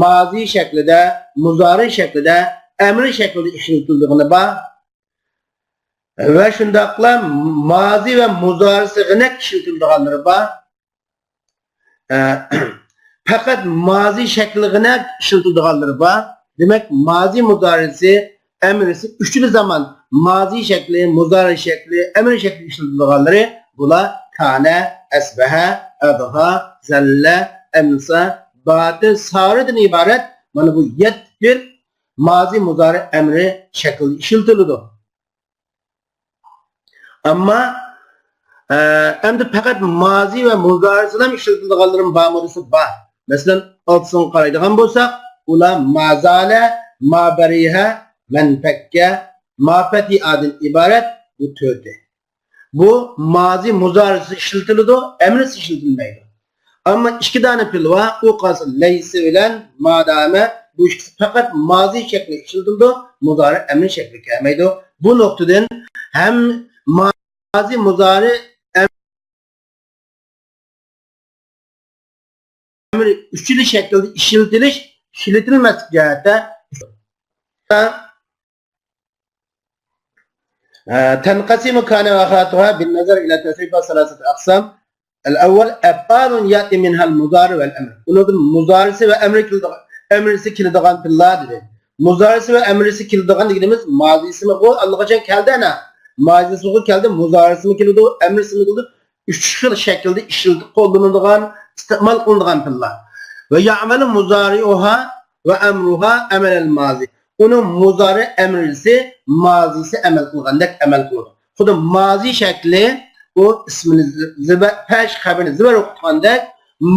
مازى شەكلىدە، مۇزارى شەكلىدە، ئەمرى شەكلىدە ئىشلىتىلىدىغىنى بار. ۋە شۇنداقلا مازى ۋە مۇزارىسىغىنەك ئىشلىتىلىدىغانلىرى بار. ئە، پەقەت مازى شەكلىگىنەك ئىشلىتىلىدىغانلىرى بار. دېمەك، مازى، مۇزارىسى، ئەمرىسى ئۈچىلا زامان مازى شەكلى، مۇزارى شەكلى، ئەمرى شەكلى ئىشلىتىلىدىغانلىرى بۇلار كانە، ئەسبەھە، ئەبھا، زەللە، ئەمسا، باتە، سارىدىن ئىبارەت مانا بۇ يەتتە خىل مازى، مۇزارى، ئەمرى شەكلىدە ئىشلىتىلىدۇ. ئەمما، ئە، ئەمدى پەقەت مازى ۋە مۇزارىسىدا ئىشلىتىلىدىغانلىرىمۇ بارمۇ دېسە، بار. مەسىلەن، ئالتىسىغا قارايدىغان بولساق، ئۇلار ما زالە، ما بەرىھە، مەنپەككە، ما پەتىئادىن ئىبارەت بۇ تۆتى. بۇ مازى مۇزارىسى ئىشلىتىلىدۇ، ئەمرىسى ئىشلىتىلمەيدۇ. ئەمما ئىككى دانە پېئىل بار، ئۇ قالسا لەيسە بىلەن ما دامە، بۇ ئىككىسى پەقەت مازى شەكلى ئىشلىتىلىدۇ، مۇزارى ئەمرى شەكلى كەلمەيدۇ. بۇ نۇقتىدىن ھەم مازى، مۇزارى، ئەمرى ئۈچىلا شەكىلدە ئىشلىتىلىش، ئىشلىتىلمەسلىك جەھەتتە، ئە، تەنقەسىمۇ كانە ۋە ئەخەۋاتۇھا بىن نەزەر ئىلە تەسرىفا سەلاسەتە ئەقسام. ئەل ئەۋۋەل، ئەفئالۇن يەتى مىنھەل مۇزارى ۋەل ئەمر. ئۇنىڭدىن مۇزارىسى ۋە ئەمرى كېلىدىغان، ئەمرىسى كېلىدىغان پېئىللار دېدى. مۇزارىسى ۋە ئەمرىسى كېلىدىغان دېگىنىمىز مازىسىمۇ ئاللىقاچان كەلدى ئەنە. مازىسىمۇ كەلدى، مۇزارىسىمۇ كېلىدۇ، ئەمرىسىمۇ كېلىدۇ. ئۈچ خىل شەكىلدە ئىشلىتىپ قوللىنىدىغان، ئىستېمال قىلىنىدىغان پېئىللار. ۋە يەئمەلۇ مۇزارىئۇھا ۋە ئەمرۇھا ئەمەلەل مازى. ئۇنىڭ مۇزارى ئەمرىسى مازىسى ئەمەل قىلغاندەك ئەمەل قىلىدۇ. خۇددى مازى شەكلى ئۇ ئىسمىنى زىبە-، پەش خەبىرىنى زىبەر ئوقۇتقاندەك،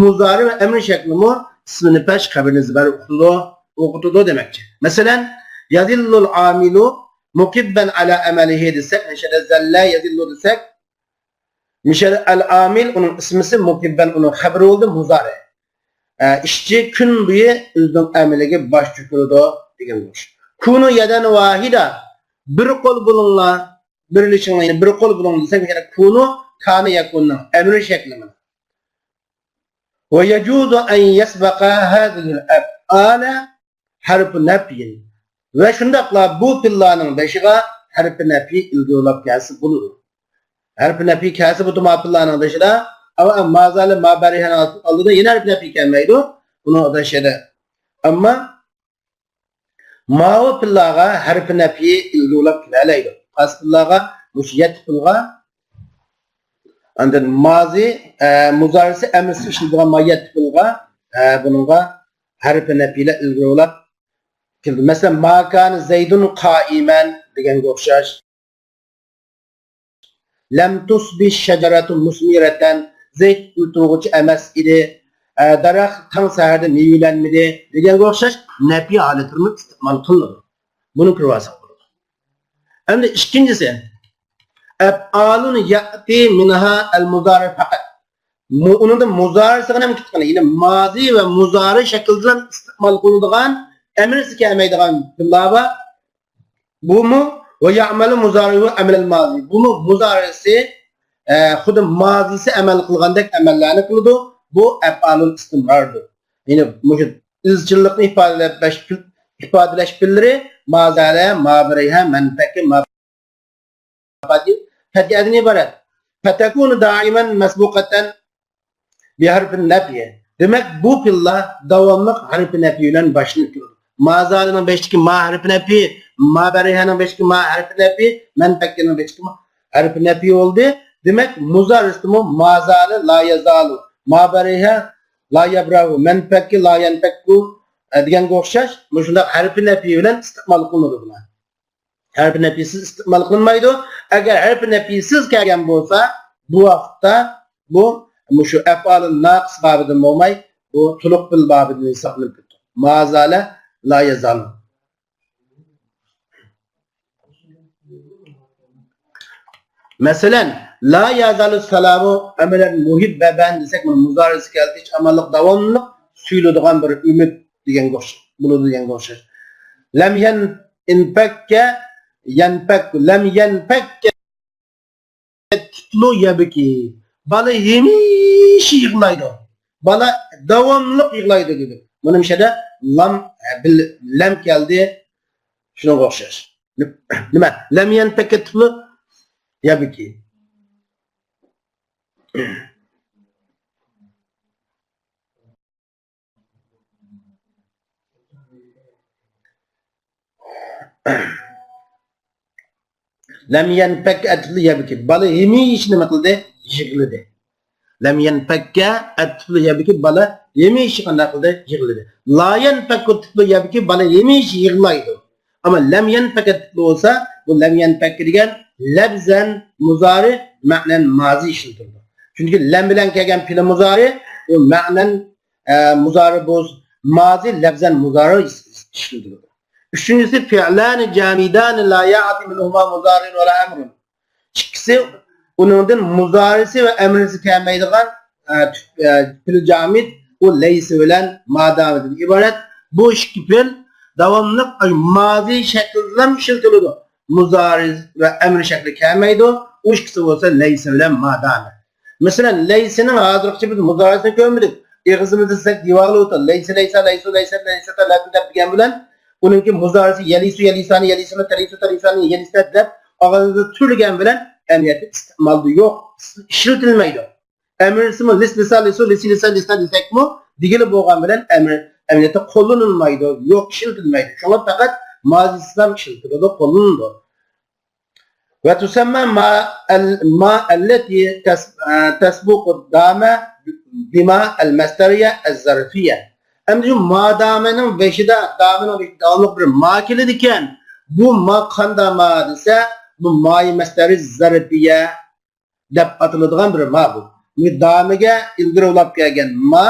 مۇزارى ۋە ئەمرى شەكلىمۇ ئىسمىنى پەش خەبىرىنى زىبەر ئوقۇتىدۇ، ئوقۇتىدۇ دېمەكچى. مەسىلەن، يەزىللۇل ئامىلۇ مۇقىببەن ئەلا ئەمەلىھى دېسەك، مەشەدە زەللە يەزىللۇ دېسەك، مىشەل ئەل ئامىل، ئۇنىڭ ئىسمىسى، مۇكىببەن، ئۇنىڭ خەبىرى بولدى، مۇزارى. ئە، ئىشچى كۈن بويى ئۆزىنىڭ ئەمىلىگە باش چۆكۈرىدۇ دېگەن بولۇش. كۇنۇ يەدەن ۋاھىدە، بىر قول بولۇڭلار، بىرلىشىڭلار، بىر قول بولۇڭ دېسەك، يەنە كۇنۇ، كانە يەكۇننىڭ ئەمرى شەكلى مانا. ۋە يەجۇزۇ ئەن يەسبەقە ھازىھىل ئەفئالە ھەرپۇ نەپيىن. ۋە شۇنداقلا بۇ پېئىللارنىڭ بېشىغا ھەرپى نەپي ئىلگىرىلاپ كەلسە بولىدۇ. ھەرپى نەپي كەلسە بۇ تۇما پېئىللارنىڭ بېشىدا، ئەۋ مازالە ما بەرىھەنىڭ ئالدىدا يەنە ھەرپى نەپي كەلمەيدۇ. بۇنىڭ بېشىدا. ئەمما ماۋۇ پېئىللارغا ھەرپى نەپي ئىلگىرىلاپ كېلەلەيدۇ. قايسى پېئىللارغا؟ مۇشۇ يەتتە پېئىلغا. ئاندىن مازى، ئە، مۇزارىسى ئەمرىسى ئىشلىتىدىغان ما يەتتە پېئىلغا، ئە، بۇنىڭغا ھەرپى نەپيلەر ئىلگىرىلاپ كېلىدۇ. مەسىلەن، ما كانە زەيدۇن قائىمەن دېگەنگە ئوخشاش. لەم تۇسبىش شەجەرەتۇ مۇسمىرەتەن، زەيت ئۆتۈرگۈچى ئەمەس ئىدى. ئە، دەرەخ تاڭ سەھەردە مېۋىلەنمىدى دېگەنگە ئوخشاش نەپي ھالەتلىرىمۇ ئىستېمال قىلىنىدۇ. بۇنى كۆرۈۋالساق بولىدۇ. ئەمدى ئىككىنچىسى، ئەپئالۇن يەتى مىنھا ئەل مۇزارى پەقەت. مۇ-، ئۇنىڭدا مۇزارىسىغا نېمە كېتىدىغان؟ يەنى مازى ۋە مۇزارى شەكلىدىلا ئىستېمال قىلىنىدىغان، ئەمرىسى كەلمەيدىغان پېئىللار بار. بۇمۇ ۋە يەئمەلۇ مۇزارىئۇھۇ ئەمەلەل مازى. بۇمۇ مۇزارىسى، ئە، خۇددى مازىسى ئەمەل قىلغاندەك ئەمەللەرنى قىلىدۇ. بۇ ئەپئالۇل ئىستىمراردۇر. يەنى مۇشۇ ئىزچىللىقنى ئىپادىلەش، ئىپادىلەش پېئىللىرى مازالە، مابەرىھە، مەنپەككە، ما پەتىئەدىن ئىبارەت. فتكون دائما مسبوقة بحرف النفي. دېمەك، بۇ پېئىللار داۋاملىق ھەرپى نەپى بىلەن باشلىنىپ تۇرىدۇ. مازالىنىڭ بېشىدىكى ما ھەرپى نەپى، مابەرىھەنىڭ بېشىدىكى ما ھەرپى نەپى، مەنپەككىنىڭ بېشىدىكى ما ھەرپى نەپى بولدى. دېمەك، مۇزارىسىدىمۇ مازالە، لا يازالۇ، مابەرىھە، لا يەبرەھۇ، مەنپەككە، لا يەنپەككۇ، ئە، دېگەنگە ئوخشاش مۇشۇنداق ھەرپى نەپى بىلەن ئىستېمال قىلىنىدۇ بۇلار. ھەرپى نەپىسىز ئىستېمال قىلىنمايدۇ. ئەگەر ھەرپى نەپىسىز كەلگەن بولسا، بۇ ۋاقىتتا بۇ مۇشۇ ئەپئالۇن ناقىس بابىدىن بولماي، بۇ تولۇق پېئىل بابىدىن ھېسابلىنىپ كېتىدۇ. مازالە، لا يازالۇ. مەسىلەن، لا يازالۇ سالامۇ ئەمەلەن مۇھىببەن دېسەك، بۇنى مۇزارىسى كەلدى، ھېچ ئامانلىق، داۋاملىق سۆيۈلىدىغان بىر ئۈمىد دېگەنگە ئوخشاش، بولىدۇ دېگەنگە ئوخشاش. لەم يەن-، يەنپەككە، يەنپەك، لەم يەنپەككە تىپلۇ يەبكى. بالا ھەمىشە يىغلايدۇ. بالا داۋاملىق يىغلايدۇ دېدى. مانا مۇشۇ يەردە لام، بىل-، لەم كەلدى. شۇنىڭغا ئوخشاش. نېمە؟ لەم يەنپەككە تىپلۇ يەبكى. لەم يەنپەك ئەتىپلى يەبكى. بالا ھەمىشە نېمە قىلدى؟ يىغلىدى. لەم يەنپەككە ئەتىپلى يەبكى. بالا ھەمىشە قانداق قىلدى؟ يىغلىدى. لا يەنپەككۇ تىپلى يەبكى. بالا ھەمىشە يىغلايدۇ. ئەمما لەم يەنپەك ئەتىپلى بولسا، بۇ لەم يەنپەككە دېگەن لەفزەن مۇزارى، مەنەن مازى ئىشلىتىلىدۇ. چۈنكى لەم بىلەن كەلگەن پېئىل مۇزارى، بۇ مەنەن ئە، مۇزارى بولسا، مازى لەفزەن مۇزارى ئىشلىتىلىدۇ. ئۈچىنچىسى، فىئلانى جامىدانى لا يەئتى مىنھۇما مۇزارىئۇن ۋەلا ئەمرۇن. ئىككىسى، ئۇنىڭدىن مۇزارىسى ۋە ئەمرىسى كەلمەيدىغان، ئە، تۈپ-، ئە، پېئىل جامىد، ئۇ لەيسە بىلەن مادامىدىن ئىبارەت. بۇ ئىككى پېئىل داۋاملىق، ئە، مازى شەكلىدىلا ئىشلىتىلىدۇ. مۇزارى ۋە ئەمرى شەكلى كەلمەيدۇ. ئۇ ئىككىسى بولسا لەيسە بىلەن مادامى. مەسىلەن، لەيسىنىڭ ھازىرغىچە بىز مۇزارىسىنى كۆرمىدۇق. ئېغىزىمىزدا سەل دىۋاغلىۋاتىدۇ. لەيسە، لەيسا، لەيسۇ، لەيسەت، لەيسەتە، لەتە دەپ دېگەن بىلەن ئۇنىڭكى مۇزارىسى يەلىسۇ، يەلىسانى، يەلىسىنى، تەلىسۇ، تەلىسانى، يەلىسەت دەپ ئاغزىمىزدا تۈرلىگەن بىلەن ئەمەلىيەتتە ئىستېمالدا يوق، ئىشلىتىلمەيدۇ. ئەمرىسىمۇ لىس، لىسا، لىسۇ، لىسى، لىسا، لىسنا دېسەكمۇ دېگىلى بولغان بىلەن ئەمر ئەمەلىيەتتە قوللىنىلمايدۇ، يوق، ئىشلىتىلمەيدۇ. شۇڭا پەقەت مازىسىدا ئىشلىتىلىدۇ، قوللىنىلىدۇ. وتسمى ما ال-، ما التي تس-، تسبق دام بما المصدرية الظرفية. ئەمدى شۇ مادامىنىڭ بېشىدا، دامىنىڭ بېشىدا داۋاملىق بىر ما كېلىدىكەن. بۇ ما قانداق ما دېسە، بۇ ماي مەسدەرى زەرپىيە دەپ ئاتىلىدىغان بىر ما بۇ. مۇشۇ دامىگە ئىلگىرى بولاپ كەلگەن ما،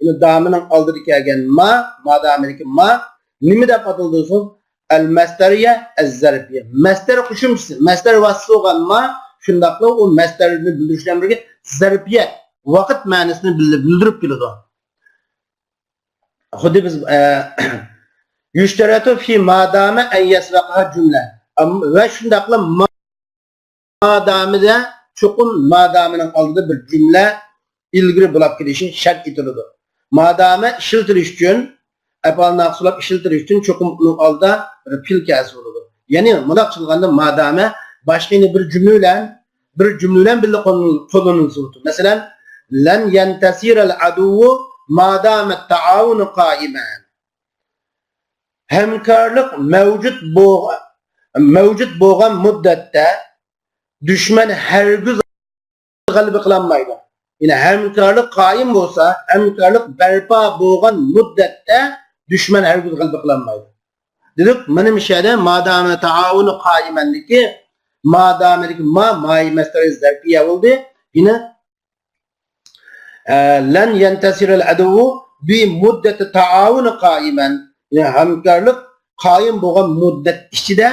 يەنى دامىنىڭ ئالدىدا كەلگەن ما، مادامىدىكى ما نېمە دەپ ئاتىلىدۇ دېسىڭىز، ئەل مەسدەرىيە ئەز زەرپىيە. مەسدەر قوشۇمچىسى، مەسدەر ۋاسىتىسى بولغان ما، شۇنداقلا ئۇ مەسدەرنى بىلدۈرۈش بىلەن بىرگە زەرپىيە، ۋاقىت مەنىسىنى بىلدۈ-، بىلدۈرۈپ كېلىدۇ. خۇددى بىز، ئە، يشترط في ما دام أن يسبقها جملة. ئەم-، ۋە شۇنداقلا ما مادامىدە چوقۇم مادامىنىڭ ئالدىدا بىر جۈملە ئىلگىرى بولاپ كېلىشى شەرت ئېتىلىدۇ. مادامە ئىشلىتىلىش ئۈچۈن، ئەپئال ناقىسلاپ ئىشلىتىلىش ئۈچۈن چوقۇم ئۇنىڭ ئالدىدا بىر پېئىل كەلسە بولىدۇ. يەنى مۇنداق قىلغاندا مادامە باشقا يەنە بىر جۈملە بىلەن، بىر جۈملە بىلەن بىللە قوللىنىلسا بولىدۇ. مەسىلەن، لن ينتصر العدو ما دام التعاون قائما. ھەمكارلىق مەۋجۇت بولغان، مەۋجۇت بولغان مۇددەتتە دۈشمەن ھەرگىز غەلىبە قىلالمايدۇ. يەنى ھەمكارلىق قائىم بولسا، ھەمكارلىق بەرپا بولغان مۇددەتتە دۈشمەن ھەرگىز غەلىبە قىلالمايدۇ. دېدۇق، مانا مۇشۇ يەردە مادامە تائاۋۇنى قائىمەندىكى مادامىدىكى ما، ماي مەسدەرى زەرپىيە بولدى. يەنى، ئە، لەن يەنتەسىرەل ئەدۇۋۋۇ بى مۇددەتى تائاۋۇنى قائىمەن. يەنى ھەمكارلىق قائىم بولغان مۇددەت ئىچىدە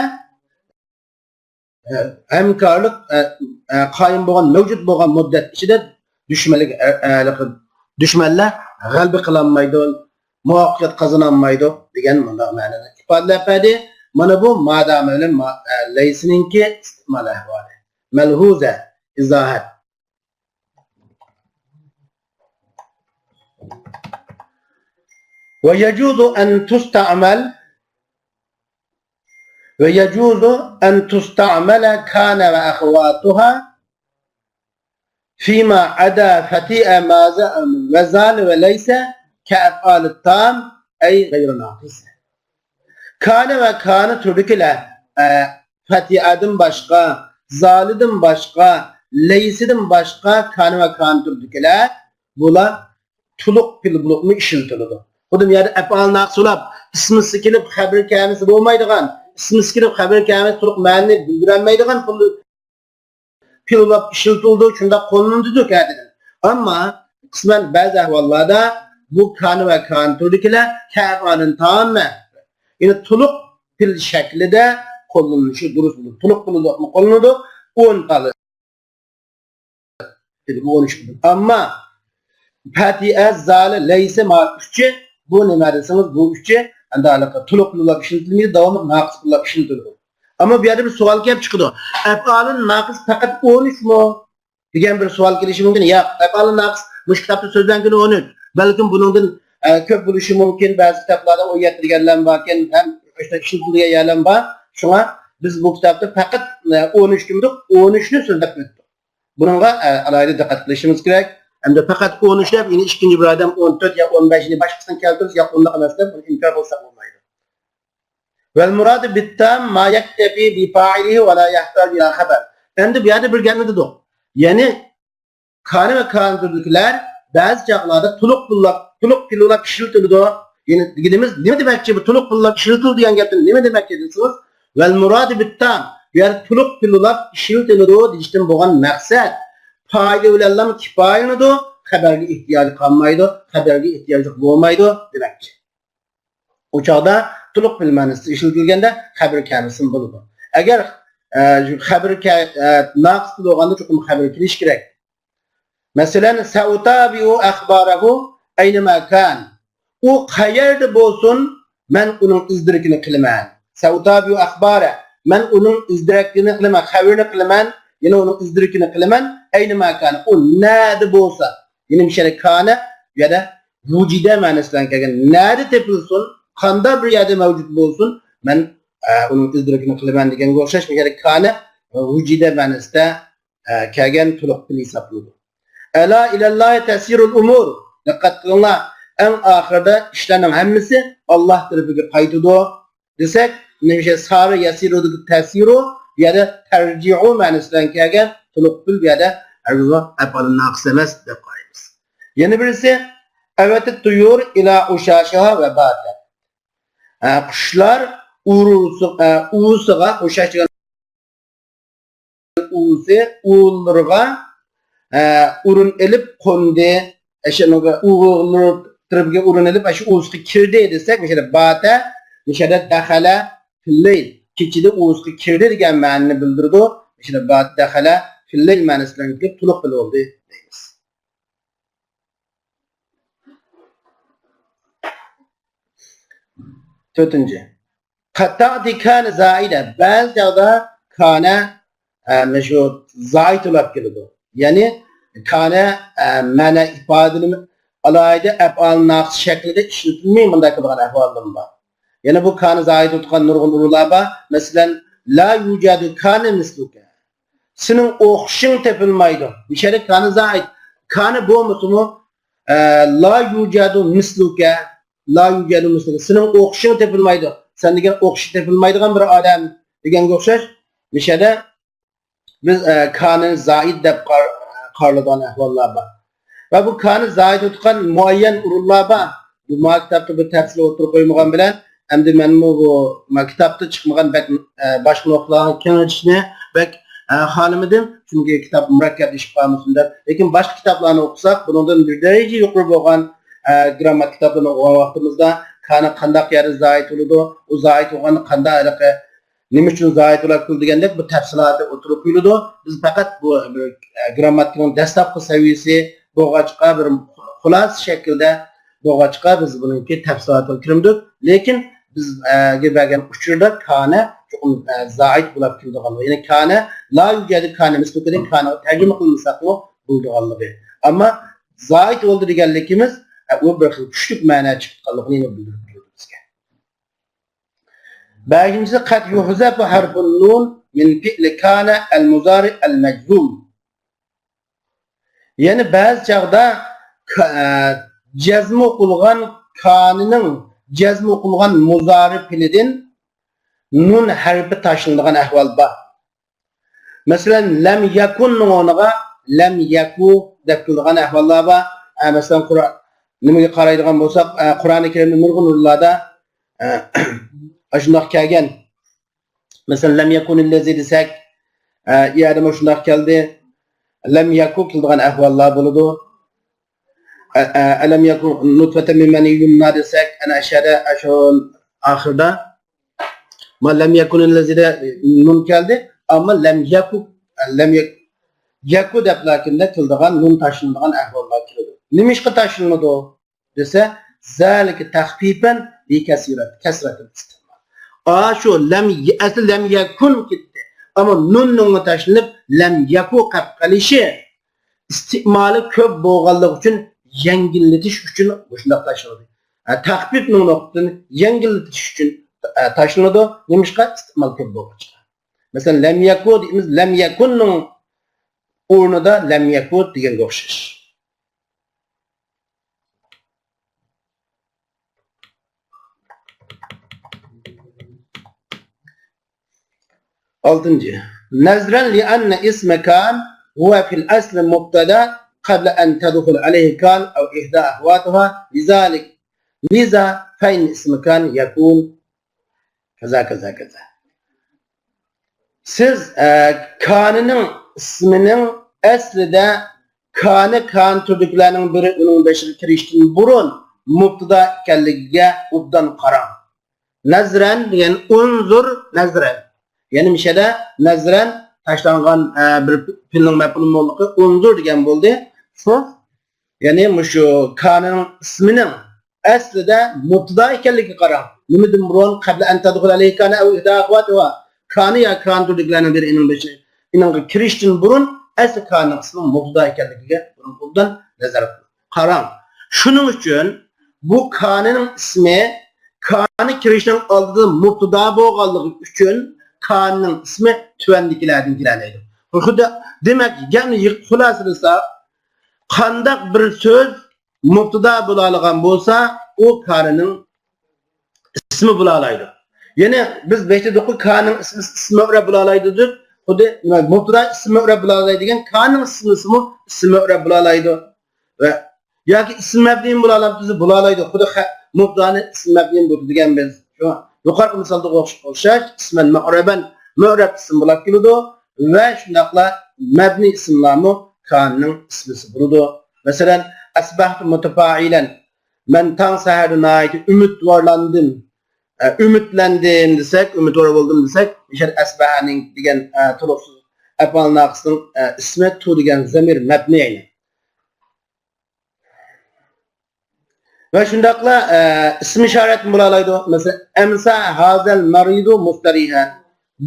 ئە، ھەمكارلىق، ئە، ئە، قايىم بولغان، مەۋجۇت بولغان مۇددەت ئىچىدە دۈشمەنلىك، ئە، ئە، دۈشمەنلەر غەلىبە قىلالمايدۇ، مۇۋەپپەقىيەت قازىنالمايدۇ دېگەن مۇنداق مەنىنى ئىپادىلەپ بەردى. مانا بۇ مادامە بىلەن ما-، ئە، لەيسىنىڭكى ئىستېمال ئەھۋالى. مەلھۇزە، ئىزاھات. ويجوز أن تستعمل، ويجوز أن تستعمل كان وأخواتها فيما عدا فتيء ما ز-، وزال وليس كأفعال التام أي غير ناقصة. كان ۋە كانە تۈرىدىكىلەر، ئە، فەتىئەدىن باشقا، زالىدىن باشقا، لەيسىدىن باشقا كان ۋە كانە تۈرىدىكىلەر، بۇلار تولۇق پېئىل بولۇپمۇ ئىشلىتىلىدۇ. خۇددى بۇ يەردە ئەپئال ناقىس بولۇپ، ئىسمىسى كېلىپ خەبىرى كەلمىسە بولمايدىغان، ئىسمىسى كېلىپ خەبىرى كەلمىسە تولۇق مەنىنى بىلدۈرەلمەيدىغان پېئىل بولۇپ ئىشلىتىلىدۇ، شۇنداق قوللىنىلىدۇ كەتىدىن. ئەمما قىسمەن بەزى ئەھۋاللاردا بۇ كان ۋە كان تۈرىدىكىلەر كەئەپئالىن تاممە، يەنى تولۇق پېئىل شەكلىدە قوللىنىلىشى دۇرۇس بولىدۇ. تولۇق پېئىل بولۇپمۇ قوللىنىدۇ، ئون تالى. بۇ ئون ئۈچ پېئىل. ئەمما پەتىئە، زالە، لەيسە، ما ئۈچى، بۇ نېمە دېسىڭىز، بۇ ئۈچى ئەمدى ھېلىقى تولۇق پېئىل بولۇپ ئىشلىتىلمەيدۇ، داۋاملىق ناقىس پېئىل بولۇپ ئىشلىتىلىدۇ. ئەمما بۇ يەردە بىر سوئال كېلىپ چىقىدۇ. ئەپئالىن ناقىس پەقەت ئون ئۈچمۇ؟ دېگەن بىر سوئال كېلىشى مۇمكىن. ياق، ئەپئالىن ناقىس مۇشۇ كىتابتا سۆزلەنگىنى ئون ئۈچ. بەلكىم بۇنىڭدىن، ئە، كۆپ بولۇشى مۇمكىن. بەزى كىتابلاردا ئون يەتتە دېگەنلەر باركەن، ھەم ئىشلىتىلگەن يەرلەر بار. شۇڭا بىز بۇ كىتابتا پەقەت، ئە، ئون ئۈچ دېمىدۇق، ئون ئۈچنى سۆزلەپ ئۆتتۇق. بۇنىڭغا، ئە، ئالاھىدە دىققەت قىلىشىمىز كېرەك. ئەمدى پەقەت ئون ئۈچ دەپ، يەنە ئىككىنچى بىر ئادەم ئون تۆت يا ئون بەشنى باشقىسىنى كەلتۈرسە، يا ئۇنداق ئەمەس دەپ، بۇنى ئىنكار قىلساق بولمايدۇ. والمراد بالتام ما يكتفي بفاعله ولا يحتاج إلى خبر. ئەمدى بۇ يەردە بىر گەپنى دېدۇق. يەنى كان ۋە كان تۈرىدىكىلەر بەزى چاغلاردا تولۇق پېئىل بولۇپ، تولۇق پېئىل بولۇپ ئىشلىتىلىدۇ. يەنى دېگىنىمىز نېمە دېمەكچى؟ بۇ تولۇق پېئىل بولۇپ ئىشلىتىلىدۇ دېگەن گەپتىن نېمە دېمەكچى دېسىڭىز، والمراد بالتام، بۇ يەردە تولۇق پېئىل بولۇپ ئىشلىتىلىدۇ دېيىشتىن بولغان مەقسەت، پائىلى بىلەنلا كىپايىلىنىدۇ، خەبەرگە ئېھتىياجى قالمايدۇ، خەبەرگە ئېھتىياجلىق بولمايدۇ دېمەكچى. ئۇ چاغدا تولۇق پېئىل مەنىسىدە ئىشلىتىلگەندە خەبىرى كەلمىسىمۇ بولىدۇ. ئەگەر، ئە، خەبىرى كە-، ئە، ناقىس پېئىل بولغاندا چوقۇم خەبىرى كېلىشى كېرەك. مەسىلەن، سەئۇتابىئۇ ئەخبارەھۇ ئەينەما كان. ئۇ قەيەردە بولسۇن، مەن ئۇنىڭ ئىز-دېرىكىنى قىلىمەن. سەئۇتابىئۇ ئەخبارە، مەن ئۇنىڭ ئىز-دېرىكىنى قىلىمەن، خەۋىرىنى قىلىمەن، يەنى ئۇنىڭ ئىز-دېرىكىنى قىلىمەن. ئەينەما كان، ئۇ نەدە بولسا، يەنى مۇشۇ يەردە كانە، بۇ يەردە ۋۇجىدە مەنىسى بىلەن كەلگەن. نەدە تېپىلسۇن، قانداق بىر يەردە مەۋجۇت بولسۇن، مەن، ئە، ئۇنىڭ ئىز-دېرىكىنى قىلىمەن دېگەنگە ئوخشاش، بۇ يەردە كانە، ئە، ۋۇجىدە مەنىسىدە، ئە، كەلگەن تولۇق پېئىل ھېسابلىنىدۇ. ئەلا ئىلەللاھى تەسىرۇل ئۇمۇر. دىققەت قىلىڭلار، ئەڭ ئاخىرىدا ئىشلارنىڭ ھەممىسى ئاللاھ تەرىپىگە قايتىدۇ دېسەك، نېمىشە سارە يەسىرۇدىكى تەسىرۇ، بۇ يەردە تەرجىئۇ مەنىسى بىلەن كەلگەن تولۇق پېئىل، بۇ يەردە ھەرگىزمۇ ئەپئالى ناقىس ئەمەس دەپ قارايمىز. يەنە بىرسى، ئەۋەتە تۇيۇر ئىلا ئۇشاشىھا ۋە باتە. ئە، قۇشلار ئۇرۇسى-، ئە، ئۇۋىسىغا، ئۇشاش دېگەن ئۇۋىسى، ئۇۋىلىرىغا، ئە، ئورۇن ئېلىپ قوندى. ئەشۇنىڭغا ئۇۋىلىرى تەرىپىگە ئورۇن ئېلىپ، ئەشۇ ئۇۋىسىغا كىردى دېسەك، مىشەدە باتە، مىشەدە دەخەلە فىللەيل. كېچىدە ئۇۋىسىغا كىردى دېگەن مەنىنى بىلدۈرىدۇ. مىشەدە باتە دەخەلە فىللەيل مەنىسى بىلەن كېلىپ تولۇق پېئىل بولدى دەيمىز. تۆتىنچى. قەد تەئتى كانە زائىدە. بەزى چاغدا كانە، ئە، مۇشۇ زائىد بولۇپ كېلىدۇ. يەنى كانە، ئە، مەنە ئىپادىلىمە-، ئالاھىدە ئەپئال ناقىس شەكلىدە ئىشلىتىلمەي مۇنداق قىلغان ئەھۋاللىرىمۇ بار. يەنە بۇ كانە زائىد بولۇپ تۇرغان نۇرغۇن ئورۇنلار بار. مەسىلەن، لا يۇجەدۇ كانە مىسلۇكە. سېنىڭ ئوخشىشىڭ تېپىلمايدۇ. مۇشۇ يەردە كانە زائىد. كانە بولمىسىمۇ، ئە، لا يۇجەدۇ مىسلۇكە. لا يۇجەدۇ مىسلۇكە. سېنىڭ ئوخشىشىڭ تېپىلمايدۇ. سەن دېگەن ئوخشىشى تېپىلمايدىغان بىر ئادەم دېگەنگە ئوخشاش. مۇشۇ يەردە بىز، ئە، كانىنى زائىد دەپ قار-، قارىلىدىغان ئەھۋاللار بار. ۋە بۇ كانى زائىد تۇتقان مۇئەييەن ئورۇنلار بار. بۇ ما كىتابتا بىر تەپسىلىي ئوتتۇرىغا قويمىغان بىلەن، ئەمدى مەنمۇ بۇ ما كىتابتا چىقمىغان بەك، ئە، باشقا نۇقتىلارنى كېڭىيتىشنى بەك، ئە، خالىمىدىم. چۈنكى كىتاب مۇرەككەپلىشىپ قالمىسۇن دەپ. لېكىن باشقا كىتابلارنى ئوقۇساق، بۇنىڭدىن بىر دەرىجە يۇقىرى بولغان، ئە، گراممار كىتابلىرىنى ئوقۇغان ۋاقتىمىزدا كانى قانداق يەردە زائىد بولىدۇ، ئۇ زائىد بولغاندا قانداق ھېلىقى نېمە ئۈچۈن زايىد بولاپ كېلىدۇ دېگەندەك بۇ تەپسىلاتى ئوتتۇرىغا قويۇلىدۇ. بىز پەقەت بۇ بىر، ئە، گرامماتىكىنىڭ دەسلەپكى سەۋىيەسى بولغاچقا، بىر خۇلاسە شەكىلدە بولغاچقا، بىز بۇنىڭكى تەپسىلاتىغا كىرمىدۇق. لېكىن بىز، ئە، بەرگەن ئۇچۇردا كانە چوقۇم، ئە، زايىد بولاپ كېلىدىغانلىقى، يەنى كانە لا يوجەدۇ، كانە مۇستەقىلى كانىغا تەرجىمە قىلمىساقمۇ بولىدىغانلىقى. ئەمما زايىد بولدى دېگەنلىكىمىز، ئە، ئۇ بىر خىل كۈچلۈك مەنە چىقىدىغانلىقىنى بىلدۈرۈپ تۇرىدۇ بىزگە. بەشىنچىسى، قەد يۇھزەفۇ ھەرفۇن نۇن مىن فىئلى كانە ئەل مۇزارى ئەل مەجزۇم. يەنى بەزى چاغدا ك-، ئە، جەزمە قىلغان كانىنىڭ جەزمە قىلغان مۇزارى پېلىدىن نۇن ھەرپى تاشلىنىدىغان ئەھۋال بار. مەسىلەن، لەم يەكۇننىڭ ئورنىغا لەم يەكۇ دەپ كېلىدىغان ئەھۋاللار بار. ئە، مەسىلەن، قۇرئان، نېمىگە قارايدىغان بولساق، ئە، قۇرئانى كەرىمدە نۇرغۇن ئورۇنلاردا، ئە، ئاشۇنداق كەلگەن. مەسىلەن، لەم يەكۇنىللەزى دېسەك، ئە، ئۇ يەردىمۇ شۇنداق كەلدى. لەم يەكۇ كېلىدىغان ئەھۋاللار بولىدۇ. ئە، ئە، ئەلەم يەكۇن نۇتفەتەن مىن مەنىييىن يۇمنە دېسەك، ئەنە ئەشەدە، ئەشۇ ئاخىردا. ما لەم يەكۇنىللەزىدە نۇن كەلدى، ئەمما لەم يەكۇ، لەم يەك-، يەكۇ دەپ لەكىندە كېلىدىغان نۇن تاشلىنىدىغان ئەھۋاللار كېلىدۇ. نېمىشقا تاشلىنىدۇ دېسە، زەلىكە تەخپىپەن بىكەسرەت، كەسرەتىل ئىستىمال. ئاشۇ لەم، ئەسلى لەم يەكۇن كەتتى. ئەمما نۇننىڭ تاشلىنىپ، لەم يەكۇ قېلىپ قېلىشى ئىستىمالى كۆپ بولغانلىقى ئۈچۈن يەڭگىللىتىش ئۈچۈن مۇشۇنداق تاشلىنىدۇ. ھە، تەخپىپنىڭ نۇقتىسىدىن يەڭگىللىتىش ئۈچۈن، ئە، تاشلىنىدۇ. نېمىشقا؟ ئىستىمال كۆپ بولغاچقا. مەسىلەن، لەم يەكۇ دېيمىز، لەم يەكۇننىڭ ئورنىدا لەم يەكۇ دېگەنگە ئوخشاش. ئالتىنچى. نەزرەن لىئەننە ئىسمە كان ھۇۋە فىل ئەسلى مۇبتەدا قەبلە ئەن تەدخۇل ئەلەيھى كان ئەۋ ئىھدا ئەخۋاتىھا لىزالىك لىزا فەئىن ئىسمى كان يەكۇن كەزا، كەزا، كەزا. سىز، ئە، كانىنىڭ ئىسمىنىڭ ئەسلىدە كانى، كان تۈرىدىكىلەرنىڭ بىرى ئۇنىڭ بېشىغا كىرىشتىن بۇرۇن مۇبتىدا ئىكەنلىكىگە ئوبدان قاراڭ. نەزرەن دېگەن ئۇنزۇر نەزرەن. يەنى مۇشۇ يەردە نەزرەن تاشلانغان، ئە، بىر پېئىلنىڭ مەپئۇلى بولدى، ئۇنزۇر دېگەن بولدى. سىز، يەنى مۇشۇ كانىنىڭ ئىسمىنىڭ ئەسلىدە مۇبتىدا ئىكەنلىكىگە قاراڭ. نېمىدىن بۇرۇن؟ قەبلە ئەن تەدخۇل ئەلەيھى كان ئەۋ ئىھدا ئەخۋاتىھا. كانى يا كان تۈرىدىكىلەرنىڭ بىرى ئېنىڭ بېشى، ئېنىڭغا كىرىشتىن بۇرۇن ئەسلى كانىنىڭ ئىسمىنىڭ مۇبتىدا ئىكەنلىكىگە بۇرۇن ئوبدان نەزەر قىلىڭ. قاراڭ. شۇنىڭ ئۈچۈن بۇ كانىنىڭ ئىسمى كانى كىرىشنىڭ ئالدىدا مۇبتىدا بولغانلىقى ئۈچۈن كانىنىڭ ئىسمى تۆۋەندىكىلەردىن كېلەلەيدۇ. خۇددى، دېمەك، گەپنى يىغىپ خۇلاسىلىساق، قانداق بىر سۆز مۇبتىدا بولالىغان بولسا، ئۇ كانىنىڭ ئىسمى بولالايدۇ. يەنى بىز بەشتە دېدۇققۇ، كانىنىڭ ئىسمى ئىسمى مەئرەب بولالايدۇ دەپ. خۇددى نېمە، مۇبتىدا ئىسمى مەئرەب بولالايدۇ دېگەن، كانىنىڭ ئىسمىسىمۇ ئىسمى مەئرەب بولالايدۇ. ۋە ياكى ئىسمى مەبنىيمۇ بولالايدۇ دېسە، بولالايدۇ. خۇددى خە-، مۇبتىدانى ئىسمى مەبنىيمۇ بولدى دېگەن بىز. شۇ يۇقىرىقى مىسالدىكىگە ئوخش-، ئوخشاش، ئىسمەن مەئرەبەن، مەئرەب ئىسىم بولاپ كېلىدۇ. ۋە شۇنداقلا مەبنىي ئىسىملارمۇ كانىنىڭ ئىسمىسى بولىدۇ. مەسىلەن، ئەسبەھتۇ مۇتەپائىلەن، مەن تاڭ سەھەردە ناھايىتى ئۈمىدۋارلاندىم. ئە، ئۈمىدلەندىم دېسەك، ئۈمىدۋار بولدۇم دېسەك، مۇشۇ يەردە ئەسبەھەنىڭ دېگەن، ئە، تولۇقسىز ئەپئال ناقىسنىڭ، ئە، ئىسمى، تۇ دېگەن زەمىر مەبنىي ئەينەن. ۋە شۇنداقلا، ئە، ئىسمى ئىشارەتمۇ بولالايدۇ. مەسىلەن، ئەمسا ھازەل مەرىزۇ مۇستەرىھەن.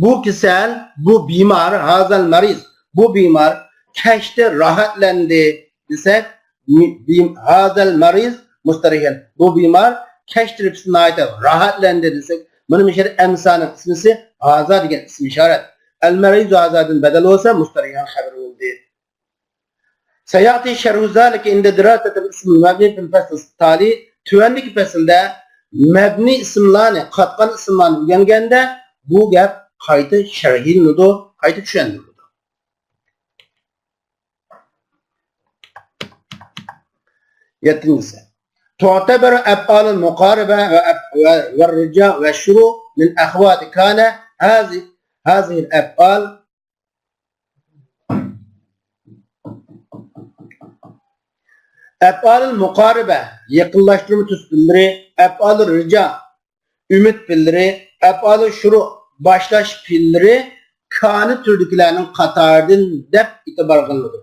بۇ كېسەل، بۇ بىمار، ھازەل مەرىز، بۇ بىمار كەچتە راھەتلەندى دېسەك، بىم-، ھازەل مەرىز مۇستەرىھەن. بۇ بىمار كەچتە ناھايىتى راھەتلەندى دېسەك، مانا مۇشۇ يەردە ئەمسانىڭ ئىسمىسى ھازا دېگەن ئىسمى ئىشارەت. ئەل مەرىزۇ ھازادىن بەدەل بولسا، مۇستەرىھەن خەۋىرى بولدى. سەيئاتى شەرھۇ زالىكە ئىندە دىراسەتىل ئىسمىل مەبنى فىل پەسلىل تالى. تۆۋەندىكى پەسىلدە مەبنىي ئىسىملارنى، قاتقان ئىسىملارنى ئۆگەنگەندە بۇ گەپ قايتا شەرھلىنىدۇ، قايتا چۈشەندۈرۈلىدۇ. يەتتىنچىسى. تعتبر أفعال المقاربة و، و، والرجاء والشروع من أخوات كان. هذه، هذه الأفعال ئەپئالىل مۇقارىبە، يېقىنلاشتۇرما تۈس پېئىللىرى، ئەپئالىل رىجا، ئۈمىد پېئىللىرى، ئەپئالىل شۇرۇ، باشلاش پېئىللىرى كانى تۈرىدىكىلەرنىڭ قاتارىدىن دەپ ئېتىبار قىلىنىدۇ.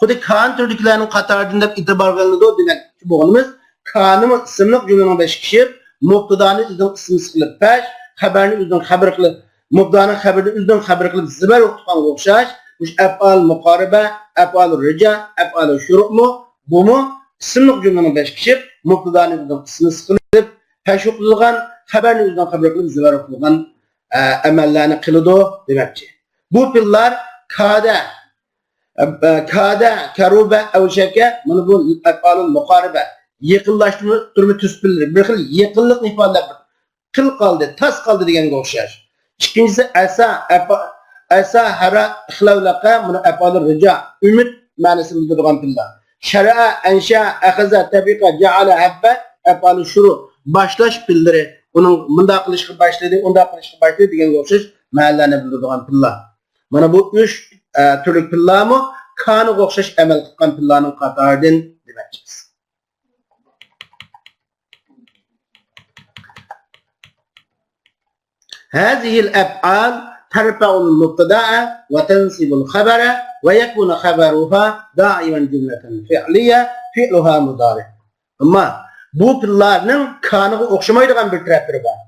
خۇددى كانى تۈرىدىكىلەرنىڭ قاتارىدىن دەپ ئېتىبار قىلىنىدۇ دېمەكچى بولغىنىمىز، كانىمۇ ئىسىملىق جۈملىنىڭ بېشىغا كىرىپ، مۇبتىدانى ئۆزىنىڭ ئىسمىسى قىلىپ پەش، خەبەرنى ئۆزىنىڭ خەبىرى قىلىپ، مۇبتىدانى خەبىرىنى ئۆزىنىڭ خەبىرى قىلىپ زىبەر ئوقۇتقانغا ئوخشاش، مۇشۇ ئەپئال مۇقارىبە، ئەپئال رىجا، ئەپئال شۇرۇمۇ، بۇمۇ ئىسىملىق جۈملىنىڭ بېشىغا كىرىپ، مۇبتىدانى ئۆزىنىڭ ئىسمىسى قىلىپ پەش ئوقۇتۇلغان، خەبەرنى ئۆزىنىڭ خەبىرى قىلىپ زىبەر ئوقۇتۇلغان، ئە، ئەمەللەرنى قىلىدۇ دېمەكچى. بۇ پېئىللار كادە، ئە، ئە، كادە، كەرۇبە، ئەۋشەكە، مانا بۇ ئەپئالۇل مۇقارىبە. يېقىنلاشتۇرما تۈز پېئىللىرى، بىر خىل يېقىنلىقنى ئىپادىلەپ، قىل قالدى، تاس قالدى دېگەنگە ئوخشاش. ئىككىنچىسى ئەسا، ئەپا-، ئەسا، ھەرا، ئىخلاۋلەقە، مانا ئەپئالۇل رىجا، ئۈمىد مەنىسىنى بىلدۈرىدىغان پېئىللار. شەرەئە، ئەنشە، ئەخەزە، تەبىقە، جەئەلە، ھەببە، ئەپئالۇل شۇرۇ، باشلاش پېئىللىرى. ئۇنىڭ مۇنداق قىلىشقا باشلىدى، ئۇنداق قىلىشقا باشلىدى دېگەنگە ئوخشاش مەنىلەرنى بىلدۈرىدىغان پېئىللار. مانا بۇ ئۈچ، ئە، تۈرلۈك پېئىللارمۇ كانىغا ئوخشاش ئەمەل قىلغان پېئىللارنىڭ قاتارىدىن دېمەكچىمىز. هذه الأفعال ترفع المبتدأ وتنصب الخبر ويكون خبرها دائما جملة فعلية فعلها مضارع. ئەمما بۇ پېئىللارنىڭ كانىغا ئوخشىمايدىغان بىر تەرەپلىرى بار.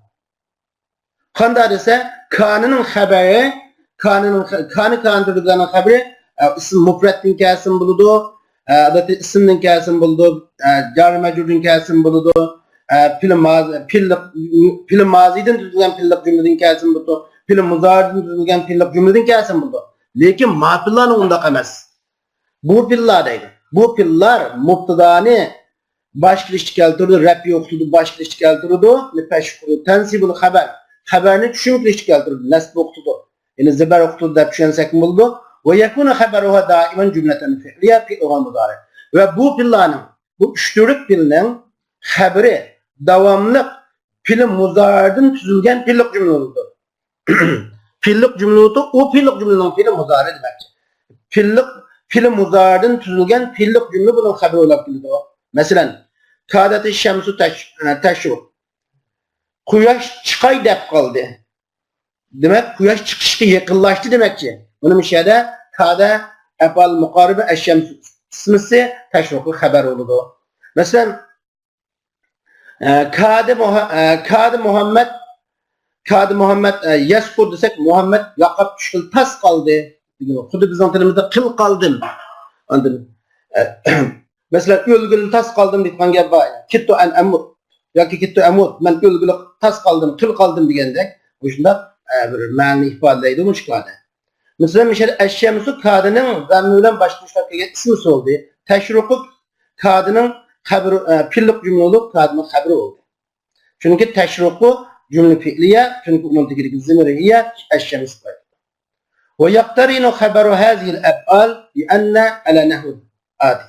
قانداق دېسە، كانىنىڭ خەۋىرى، كانىنىڭ خە-، كانى كانى تۈرىدىكىلەرنىڭ خەۋىرى، ئە، ئىسىم مۇپرەتتىن كەلسىمۇ بولىدۇ، ئە، ئادەتتە ئىسىمدىن كەلسىمۇ بولىدۇ، ئە، جارى مەجرۇردىن كەلسىمۇ بولىدۇ، ئە، پېئىل مازى، پېئىل، پېئىل مازىدىن تۈزۈلگەن پېئىللىق جۈملىدىن كەلسىمۇ بولىدۇ، پېئىل مۇزارىدىن تۈزۈلگەن پېئىللىق جۈملىدىن كەلسىمۇ بولىدۇ. لېكىن ما پېئىللارنىڭ ئۇنداق ئەمەس. بۇ پېئىللار دەيدۇ. بۇ پېئىللار مۇبتىدانى باش كېلىشتە كەلتۈرىدۇ، رەپئى ئوقۇتىدۇ، باش كېلىشتە كەلتۈرىدۇ، پەش ئوقۇتىدۇ، تەنسىبۇل خەبەر، خەبەرنى چۈشۈم كېلىشتە كەلتۈرىدۇ، نەسب ئوقۇتىدۇ، يەنى زىبەر ئوقۇتىدۇ دەپ چۈشەنسەكمۇ بولىدۇ. ۋە يەكۇنۇ خەبەرۇھا دائىمەن جۈملەتەن فېئلىيە فېئلۇھا مۇدارى. ۋە بۇ پېئىللارنىڭ، بۇ ئۈچ تۈرلۈك پېئىلنىڭ خەبىرى داۋاملىق پېئىل مۇزارىدىن تۈزۈلگەن پېئىللىق جۈملە بولىدۇ. پېئىللىق جۈملە بولىدۇ، ئۇ پېئىللىق جۈملىنىڭ پېئىلى مۇزارى دېمەكچى. پېئىللىق، پېئىلى مۇزارىدىن تۈزۈلگەن پېئىللىق جۈملە بۇنىڭ خەبىرى بولاپ كېلىدۇ. مەسىلەن، كادەتى شەمسۇ تەش-، تەشرۇق. قۇياش چىقاي دەپ قالدى. دېمەك، قۇياش چىقىشقا يېقىنلاشتى دېمەكچى. بۇنى مۇشۇ يەردە كادە ئەپئال مۇقارىبە ئەششەمسۇ ئىسمىسى تەشرۇققا خەبەر بولىدۇ. مەسىلەن، ئە، كادى مۇھە-، ئە، كادى مۇھەممەد، كادى مۇھەممەد، ئە، يەسقۇ دېسەك، مۇھەممەد ياقاپ چۈشكىلى تاس قالدى. خۇددى بىزنىڭ تىلىمىزدا قىل قالدىم. ئاندىن، ئە، مەسىلەن، ئۆلگىلى تاس قالدىم دەيدىغان گەپ بار. كىتتۇ ئەن ئەمۇت ياكى كىتتۇ ئەمۇت، مەن ئۆلگىلى تاس قالدىم، قىل قالدىم دېگەندەك، مۇشۇنداق، ئە، بىر مەنىنى ئىپادىلەيدۇ مۇشۇ كادە. مەسىلەن، مۇشۇ يەردە ئەششەمسۇ كادىنىڭ زەممى بىلەن باشقا ئىشلەپ كەلگەن ئىسمىسى بولدى. تەشرۇقۇ كادىنىڭ خەبىرى، ئە، پېئىللىق جۈملە بولۇپ، كادىنىڭ خەبىرى بولدى. چۈنكى تەشرۇقۇ جۈملە پېئلىيە، چۈنكى ئۇنىڭ تېگىدىكى زىمىرى ئىيە ئەششەمسۇ. ويقترن خبر هذه الأفعال بأن على نحو الآتي.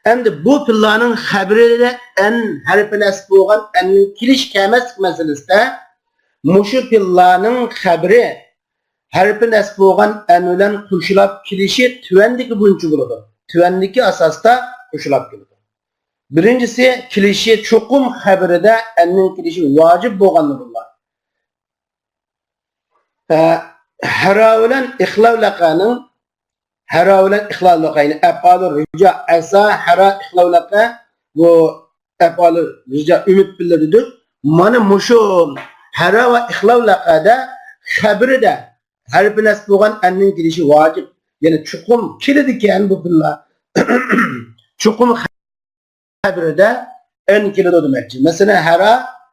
ئەمدى بۇ پېئىللارنىڭ خەبىرىدە ئەن ھەرپى نەسب بولغان ئەننىڭ كېلىشى كەلمەسلىك مەسىلىسىدە، مۇشۇ پېئىللارنىڭ خەبىرى ھەرپى نەسب بولغان ئەن بىلەن قوشۇلاپ كېلىشى تۆۋەندىكى بويىچە بولىدۇ. تۆۋەندىكى ئاساستا قوشۇلاپ كېلىدۇ. بىرىنچىسى، كېلىشى چوقۇم خەبىرىدە ئەننىڭ كېلىشى ۋاجىپ بولغان ئورۇنلار. ئە، ھەرا بىلەن ئىخلاۋلەقەنىڭ، ھەرا بىلەن ئىخلاۋلەقە، يەنى ئەپئالۇ رىجا، ئەسا، ھەرا، ئىخلاۋلەقە، بۇ ئەپئالۇ رىجا ئۈمىد بىللە دېدۇق. مانا مۇشۇ ھەرا ۋە ئىخلاۋلەقەدە خەبىرىدە ھەرپى نەسب بولغان ئەننىڭ كېلىشى ۋاجىپ. يەنى چوقۇم كېلىدىكەن بۇ پېئىللار. چوقۇم خەبىرىدە ئەن كېلىدۇ دېمەكچى. مەسىلەن، ھەرا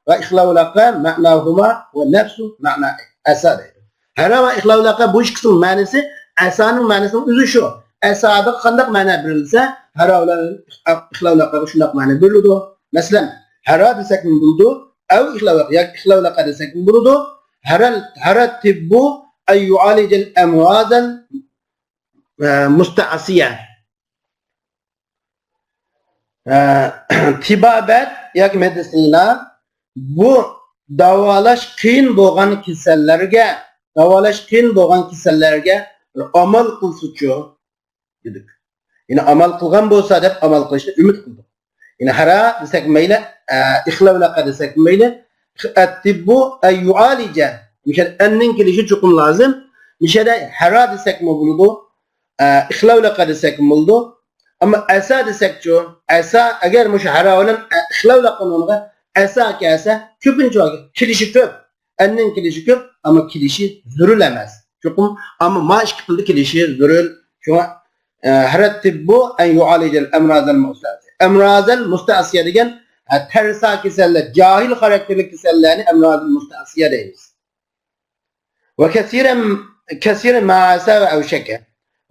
ۋە ئىخلاۋلەقە مەناھۇما ۋە نەفسۇ مەنا ئەسا دەيدۇ. ھەرا ۋە ئىخلاۋلەقە بۇ ئىككىسىنىڭ مەنىسى، ئەسانىڭ مەنىسىنىڭ ئۆزى شۇ. ئەساغا قانداق مەنە بېرىلسە، ھەرا بىلەن ئىخلاۋلەقەگە شۇنداق مەنە بېرىلىدۇ. مەسىلەن، ھەرا دېسەكمۇ بولىدۇ، ئەۋ ئىخلاۋلەقە ياكى ئىخلاۋلەقە دېسەكمۇ بولىدۇ. ھەرە، ھەرە تىببۇ ئەن يۇئالىجەل ئەمرازەل، ئە، مۇستەئسىيە. ئە، تېبابەت ياكى مېدىتسىنا بۇ داۋالاش قىيىن بولغان كېسەللەرگە، داۋالاش قىيىن بولغان كېسەللەرگە بىر ئامال قىلسىچۇ دېدۇق. يەنى ئامال قىلغان بولسا دەپ ئامال قىلىشنى ئۈمىد قىلدۇق. يەنى ھەرا دېسەك مەيلى، ئە، ئىخلاۋلەقە دېسەك مەيلى، ئەتتىببۇ ئەن يۇئالىجە، مۇشۇ يەردە ئەننىڭ كېلىشى چوقۇم لازىم. مۇشۇ يەردە ھەرا دېسەكمۇ بولىدۇ، ئە، ئىخلاۋلىقا دېسەكمۇ بولىدۇ. ئەمما ئەسا دېسەكچۇ؟ ئەسا، ئەگەر مۇشۇ ھەرا بىلەن، ئە، ئىخلاۋلىقا ئورنىغا ئەسا كەلسە، كۆپىنچە ۋاقىت كېلىشى كۆپ. ئەننىڭ كېلىشى كۆپ، ئەمما كېلىشى زۆرۈر ئەمەس. چوقۇم، ئەمما ما ئىككى پېئىلدا كېلىشى زۆرۈر. شۇڭا، ئە، ھەرەتتىببۇ ئەن يۇئالىجەل ئەمرازەل مۇستەئسىيە. ئەمرازەل مۇستەئسىيە دېگەن، ئە، تەرسا كېسەللەر، جاھىل خاراكتېرلىك كېسەللەرنى ئەمرازەل مۇستەئسىيە دەيمىز. ۋە كەسىرەن، كەسىرەن مەئەسا ۋە ئەۋشەكە.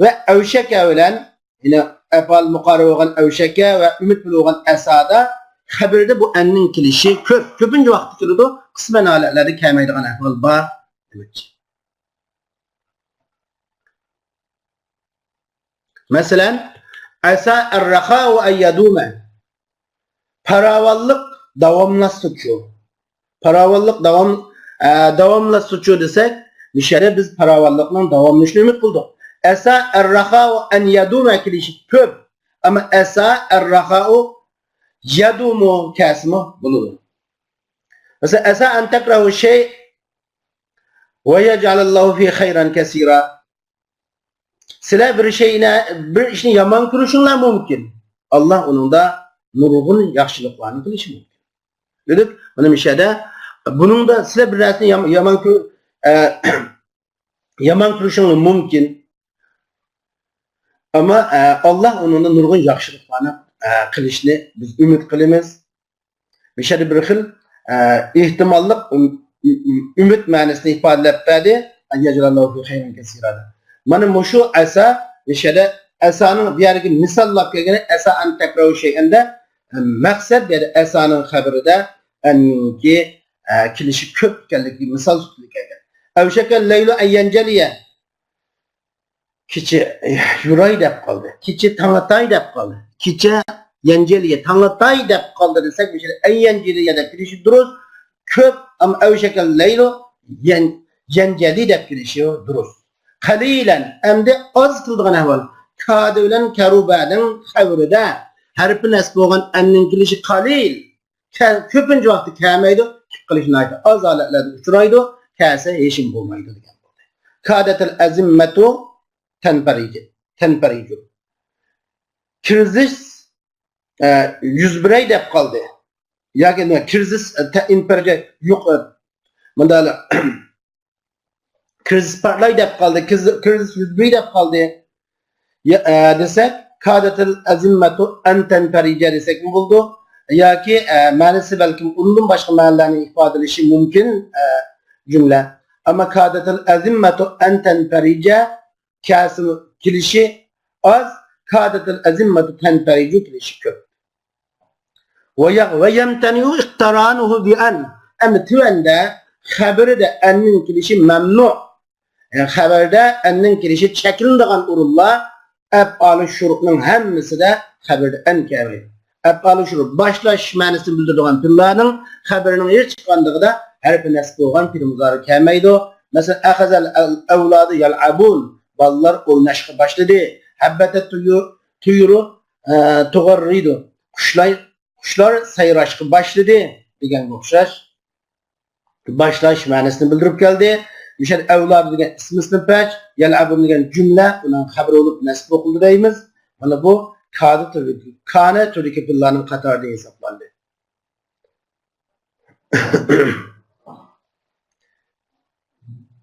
ۋە ئەۋشەكە بىلەن، يەنى ئەپئال مۇقارىبە بولغان ئەۋشەكە ۋە ئۈمىد بولغان ئەسادا خەبىرىدە بۇ ئەننىڭ كېلىشى كۆپ. كۆپىنچە ۋاقىتتا كېلىدۇ. قىسمەن ھالەتلەردە كەلمەيدىغان ئەھۋال بار دېمەكچى. مەسىلەن، ئەسا ئەررەخاۋۇ ئەن يەدۇمە. پاراۋانلىق داۋاملاشسىچۇ؟ پاراۋانلىق داۋام، ئە، داۋاملاشسىچۇ دېسەك، مۇشۇ يەردە بىز پاراۋانلىقنىڭ داۋاملىشىشىنى ئۈمىد قىلدۇق. ئەسا ئەررەخاۋۇ ئەن يەدۇمە كېلىشى كۆپ. ئەمما ئەسا ئەررەخاۋۇ يەدۇمۇ كەلسىمۇ بولىدۇ. مەسىلەن، ئەسا ئەن تەكرەھۇ شەيئەن ۋە يەجئەلەللاھۇ فىھى خەيرەن كەسىرا. سىلەر بىر شەينى، بىر ئىشنى يامان كۆرۈشۈڭلار مۇمكىن. ئاللا ئۇنىڭدا نۇرغۇن ياخشىلىقلارنى قىلىشى مۇمكىن. دېدۇق، مانا مۇشۇ يەردە بۇنىڭدا سىلەر بىر نەرسىنى يام-، يامان كۆر-، ئە، يامان كۆرۈشۈڭلار مۇمكىن. ئەمما، ئە، ئاللا ئۇنىڭدا نۇرغۇن ياخشىلىقلارنى، ئە، قىلىشىنى بىز ئۈمىد قىلىمىز. مۇشۇ يەردە بىر خىل، ئە، ئېھتىماللىق، ئۈم-، ئۈم-، ئۈمىد مەنىسىنى ئىپادىلەپ بەردى. يەجئەلەللاھۇ فىھى خەيرەن كەسىرا. مانا مۇشۇ ئەسا، مۇشۇ يەردە ئەسانىڭ بۇ يەردىكى مىساللاپ كەلگىنى ئەسا ئەن تەكرەھۇ شەيئەن دە، ئە، مەقسەت بۇ يەردە ئەسانىڭ خەبىرىدە ئەننىڭكى، ئە، كېلىشى كۆپ ئىكەنلىكى مىسال سۈپىتىدە كەلگەن. ئەۋشەكەل لەيلۇ ئەن يەنجەلىيە. كېچە، ئېھ، يۇراي دەپ قالدى. كېچە تاڭ ئاتاي دەپ قالدى. كېچە يەنجەلىيە، تاڭ ئاتاي دەپ قالدى دېسەك، مۇشۇ ئەن يەنجەلىيە دەپ كېلىشى دۇرۇس. كۆپ، ئەمما ئەۋشەكەل لەيلۇ يەن-، يەنجەلىي دەپ كېلىشى دۇرۇس. قەلىلەن، ئەمدى ئاز قىلىدىغان ئەھۋال. كادە بىلەن كەرۇبەنىڭ خەۋىرىدە ھەرپى نەسب بولغان ئەننىڭ كېلىشى قەلىل. كە-، كۆپىنچە ۋاقىتتا كەلمەيدۇ، كېلىپ قېلىشى ناھايىتى ئاز ھالەتلەردە ئۇچرايدۇ، كەلسە ھېچنېمە بولمايدۇ دېگەن بولدى. كادەتىل ئەزىممەتۇ تەنپەرىجۇ، تەنپەرىجۇ. كىرىزىس، ئە، يۈز بېرەي دەپ قالدى. ياكى نېمە، كىرىزىس، ئە، تە-، ئىنپەرجە يوق، ئە، مۇنداق، كىرىزىس پارتلاي دەپ قالدى، كىرىزىس، كىرىزىس يۈز بېرەي دەپ قالدى. يا، ئە، دېسەك، كادەتىل ئەزىممەتۇ ئەن تەنپەرىجە دېسەكمۇ بولىدۇ. ياكى، ئە، مەنىسى بەلكىم ئۇندىن باشقا مەنىلەرنى ئىپادىلىشى مۇمكىن، ئە، جۈملە. ئەمما كادەتىل ئەزىممەتۇ ئەن تەنپەرىجە كەلسىمۇ كېلىشى ئاز، كادەتىل ئەزىممەتۇ تەنپەرىجۇ كېلىشى كۆپ. ۋە يەغ-، ۋە يەمتەنىئۇ ئىقتىرانۇھۇ بىئەن. ئەمدى تۆۋەندە خەبىرىدە ئەننىڭ كېلىشى مەمنۇ. يەنى خەۋەردە ئەننىڭ كېلىشى چەكلىنىدىغان ئورۇنلار ئەپئالۇ شۇرۇتنىڭ ھەممىسىدە خەۋەردە ئەن كەلمەيدۇ. ئەپئالۇ شۇرۇت باشلاش مەنىسىنى بىلدۈرىدىغان پېئىللارنىڭ خەۋىرىنىڭ ھېچقاندىقىدا ھەرپى نەسب بولغان پېئىل مۇزارى كەلمەيدۇ. مەسىلەن، ئەخەزەل ئەۋلادۇ يەلئەبۇن، بالىلار ئويناشقا باشلىدى. ھەببەتەت تۇيۇ-، تۇيۇرۇ، ئە، تۇغەررىدۇ، قۇشلار، قۇشلار سايراشقا باشلىدى دېگەنگە ئوخشاش. باشلاش مەنىسىنى بىلدۈرۈپ كەلدى. مۇشۇ يەردە ئەۋلادۇ دېگەن ئىسمىسنى پەچ، يەلئەبۇن دېگەن جۈملە، ئۇنىڭ خەۋىرى بولۇپ نەسب ئوقۇلدى دەيمىز. مانا بۇ كادە تۈرىدىكى، كانە تۈرىدىكى پېئىللارنىڭ قاتارىدا ھېسابلاندى.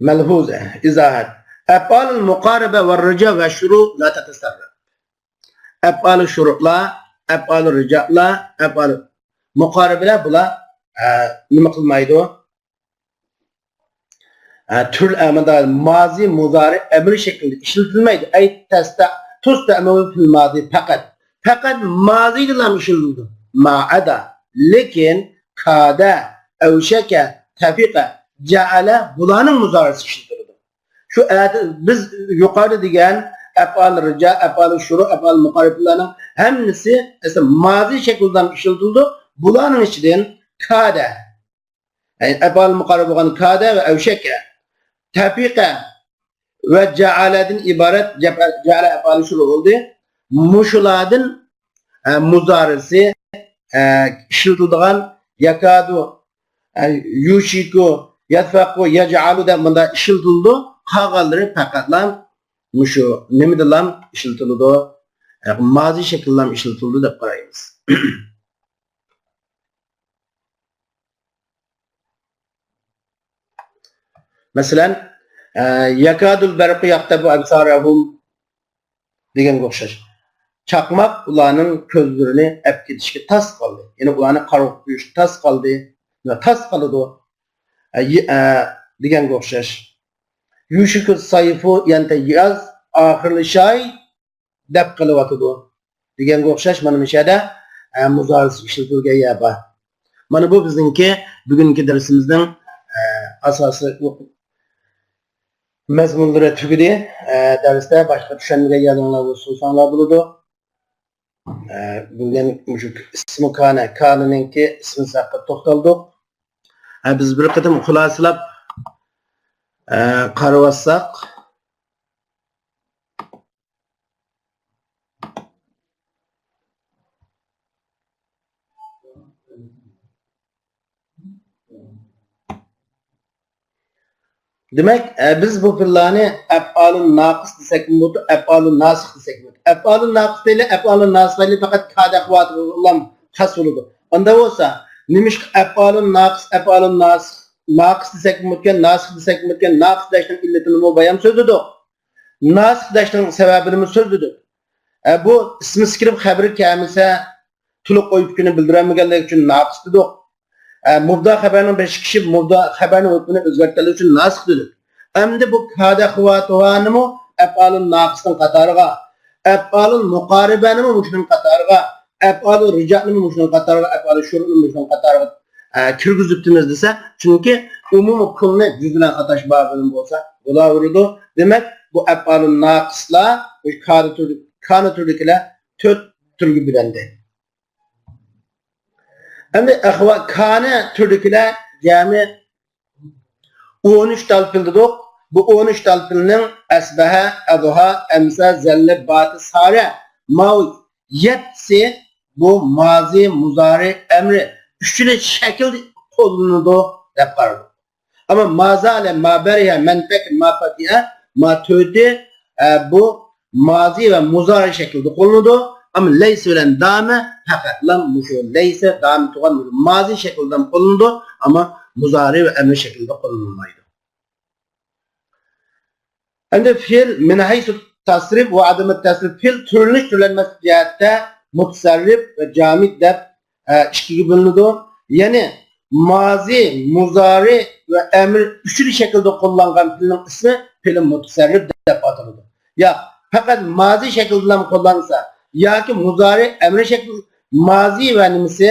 مەلھۇزە، ئىزاھەت. ئەپئالۇل مۇقارىبە ۋە رىجا ۋە شۇرۇ لا تەتەسەررەپ. ئەپئالۇ شۇرۇتلار، ئەپئالۇ رىجالار، ئەپئالۇ مۇقارىبىلەر بۇلار، ئە، نېمە قىلمايدۇ؟ ئە، تۈر ئەمەلدار مازى مۇزارى ئەمرى شەكلىدە ئىشلىتىلمەيدۇ. ئەي تەستە-، تۇستەئمەلۇ فىل مازى پەقەت. پەقەت مازىدىلا ئىشلىتىلىدۇ. مائەدا. لېكىن كادە، ئەۋشەكە، تەفىقە، جەئەلە بۇلارنىڭ مۇزارىسى ئىشلىتىلىدۇ. شۇ ئەتە بىز يۇقىرىدا دېگەن ئەپئال رىجا، ئەپئال شۇرۇ، ئەپئال مۇقارىبلارنىڭ ھەممىسى ئەسلى مازى شەكلىدە ئىشلىتىلىدۇ. بۇلارنىڭ ئىچىدىن كادە، يەنى ئەپئال مۇقارىب بولغان كادە ۋە ئەۋشەكە، تەپىقە ۋە جەئەلەدىن ئىبارەت جەپە-، جەئەلە ئەپئال شۇرۇ بولدى. مۇشۇلاردىن، ئە، مۇزارىسى، ئە، ئىشلىتىلىدىغان يەكادۇ، ئە، يۇشىكۇ، يەتفەقۇ، يەجئەلۇ دەپ مۇنداق ئىشلىتىلىدۇ. قالغانلىرى پەقەتلا مۇشۇ نېمىدىلا ئىشلىتىلىدۇ؟ مازى شەكىلدىلا ئىشلىتىلىدۇ دەپ قارايمىز. مەسىلەن، ئە، يەكادۇل بەرقۇ يەقتەفۇ ئەبسارەھۇم دېگەنگە ئوخشاش. چاقماق ئۇلارنىڭ كۆزلىرىنى ئەپ كېتىشكە تاس قالدى. يەنى ئۇلارنى قارىغۇ قويۇشقا تاس قالدى. ۋە تاس قالىدۇ. ئە، يى-، ئە، دېگەنگە ئوخشاش. يۇشىكۇ سايفۇ يەنتە ياز ئاخىرلىشاي دەپ قېلىۋاتىدۇ دېگەنگە ئوخشاش. مانا مۇشۇ يەردە، ئە، مۇزارىسى ئىشلىتىلگەن يەر بار. مانا بۇ بىزنىڭكى بۈگۈنكى دەرسىمىزنىڭ، ئە، ئاساسىي مەزمۇنلىرى تۈگىدى. ئە، دەرستە باشقا چۈشەنمىگەن يەرلىرىڭلار بولسا سورىساڭلار بولىدۇ. ئە، بۈگۈن مۇشۇ ئىسمى كانە، كانىنىڭكى ئىسمى ھەققىدە توختالدۇق. ئە، بىز بىر قېتىم خۇلاسىلاپ، ئە، قارىۋاتساق، دېمەك، ئە، بىز بۇ پېئىللارنى ئەپئالۇن ناقىس دېسەكمۇ بولىدۇ، ئەپئالۇن ناسىخ دېسەكمۇ بولىدۇ. ئەپئالۇن ناقىس دەيلى، ئەپئالۇن ناسىخ دەيلى، پەقەت كادە خۇۋاتىغىلام خاس بولىدۇ. ئاندا بولسا، نېمىشقا ئەپئالۇن ناقىس، ئەپئالۇن ناسىخ، ناقىس دېسەكمۇ بولىدىكەن، ناسىخ دېسەكمۇ بولىدىكەن، ناقىس دەشنىڭ ئىللىتىنىمۇ بايام سۆزلىدۇق. ناسىخ دەشنىڭ سەۋەبىنىمۇ سۆزلىدۇق. ئە، بۇ ئىسمى كىرىپ خەبىرى كەلمىسە، تولۇق ئوي پىكرىنى بىلدۈرەلمىگەنلىكى ئۈچۈن ناقىس دېدۇق. ئە، مۇبدا خەبەرنىڭ بېشى كىشى مۇبدا خەبەرنىڭ ھۆكمىنى ئۆزگەرتكەنلىكى ئۈچۈن ناسىخ دېدۇق. ئەمدى بۇ كادە خۇۋاتۇھانىمۇ ئەپئالۇن ناقىسنىڭ قاتارىغا، ئەپئالۇن مۇقارىبەنىمۇ مۇشۇنىڭ قاتارىغا، ئەپئالۇن رىجانىمۇ مۇشۇنىڭ قاتارىغا، ئەپئالۇن شۇرۇنىمۇ مۇشۇنىڭ قاتارىغا، ئە، كىرگۈزۈپتىمىز دېسە، چۈنكى ئومۇمىي كۇلنى جۈز بىلەن ئاتاش بابىدىن بولسا بولاۋېرىدۇ. دېمەك، بۇ ئەپئالۇن ناقىسلار، بۇ كانە تۈرى-، كانە تۈرىدىكىلەر تۆت تۈرگە بۆلۈندى. ئەمدى ئەخۋا-، كانە تۈرىدىكىلەر جەمئىي ئون ئۈچ تال پېئىل دېدۇق. بۇ ئون ئۈچ تال پېئىلنىڭ ئەسبەھە، ئەزھا، ئەمسە، زەللە، باتى، سارە، ماۋۇ يەتتىسى بۇ مازى، مۇزارى، ئەمرى ئۈچىلا شەكىلدە قوللىنىدۇ دەپ قارىدۇق. ئەمما ما زالە، ما بەرىھە، مەنپەك، ما پەتىئە، ما تۆتى، ئە، بۇ مازى ۋە مۇزارى شەكلىدە قوللىنىدۇ. ئەمما لەيسە بىلەن دامە پەقەتلا مۇشۇ لەيسە دامە تۇغان مۇشۇ مازى شەكلىدە قوللىنىدۇ. ئەمما مۇزارى ۋە ئەمرى شەكلىدە قوللىنىلمايدۇ. ئەمدى پېئىل مىن ھەيسۇ تەسرىپ ۋە ئادەمۇ تەسرىپ، پېئىل تۈرلىنىش تۈرلەنمەسلىك جەھەتتە مۇتەسەررىپ ۋە جامىد دەپ، ئە، ئىككىگە بۆلۈنىدۇ. يەنى مازى، مۇزارى ۋە ئەمر ئۈچىلا شەكىلدە قوللانغان پېئىلنىڭ ئىسمى پېئىل مۇتەسەررىپ دەپ ئاتىلىدۇ. ياق، پەقەت مازى شەكلىدىلا قوللانسا ياكى مۇزارى، ئەمر شەكلى، مازى ۋە نېمىسى،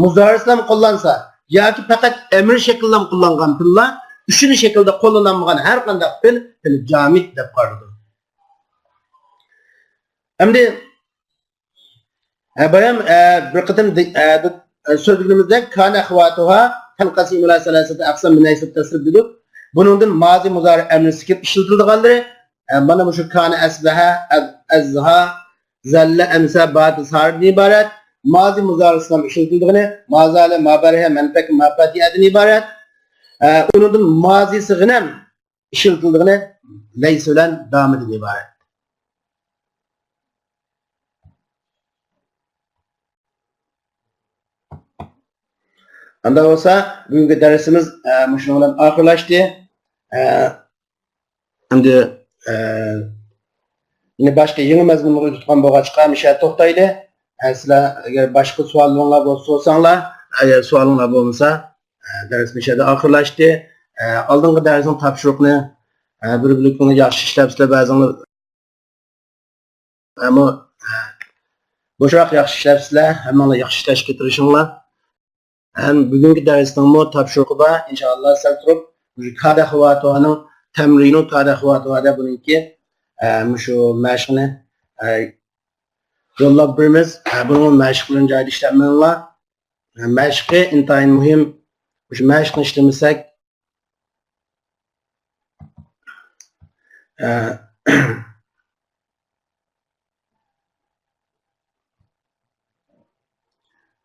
مۇزارىسىلا قوللانسا ياكى پەقەت ئەمر شەكلىدىلا قوللانغان پېئىللار، ئۈچىلا شەكىلدە قوللىنىلمىغان ھەر قانداق پېئىل، پېئىل جامىد دەپ قارىلىدۇ. ئەمدى، ئە، بايام، ئە، بىر قېتىم دە-، ئە، دە-، ئە، سۆزلىگىنىمىزدەك، كان ئەخۋاتۇھا تەنقەسىمۇ ئىلا سەلاسەتە ئەقسام مىن ھەيسۇ تەسرىپ دېدۇق. بۇنىڭدىن مازى، مۇزارى، ئەمرىسى كېلىپ ئىشلىتىلىدىغانلىرى، ئە، مانا مۇشۇ كان، ئەسبەھە، ئەز-، ئەزھا، زەللە، ئەمسە، باتى، سارىدىن ئىبارەت. مازى، مۇزارىسىنىڭ ئىشلىتىلىدىغىنى ما زالە، ما بەرىھە، مەنپەك، ما پەتىئەدىن ئىبارەت. ئە، ئۇنىڭدىن مازىسىغىنەم ئىشلىتىلىدىغىنى لەيسە بىلەن دامىدىن ئىبارەت. ئاندا بولسا، بۈگۈنكى دەرسىمىز، ئە، مۇشۇنىڭ بىلەن ئاخىرلاشتى. ئە، ئەمدى، ئە، يەنە باشقا يېڭى مەزمۇنغا ئۆتۈۋاتقان بولغاچقا، مۇشۇ يەردە توختايلى. ئە، سىلەر ئەگەر باشقا سوئاللىرىڭلار بولسا سورىساڭلار، ئەگەر سوئالىڭلار بولمىسا، ئە، دەرس مۇشۇ يەردە ئاخىرلاشتى. ئە، ئالدىنقى دەرسنىڭ تاپشۇرۇقىنى، ئە، بىر بۆلىكىنى ياخشى ئىشلەپسىلەر، بەزىڭلار ئەمما، ئە، بوشراق ياخشى ئىشلەپسىلەر، ھەممىڭلار ياخشى ئىشلەشكە تىرىشىڭلار. ھەم بۈگۈنكى دەرسنىڭمۇ تاپشۇرۇقى بار، ئىنشائاللا سەل تۇرۇپ، مۇشۇ كادە خۇۋاتۇھانىڭ تەمرىنۇ كادە خۇۋاتۇھادا بۇنىڭكى، ئە، مۇشۇ مەشىقنى، ئە، يوللاپ بېرىمىز. ئە، بۇنىڭمۇ مەشىقلىرىنى جايىدا ئىشلەپ مېڭىڭلار. ئە، مەشىقى ئىنتايىن مۇھىم. مۇشۇ مەشىقنى ئىشلىمىسەك، ئە،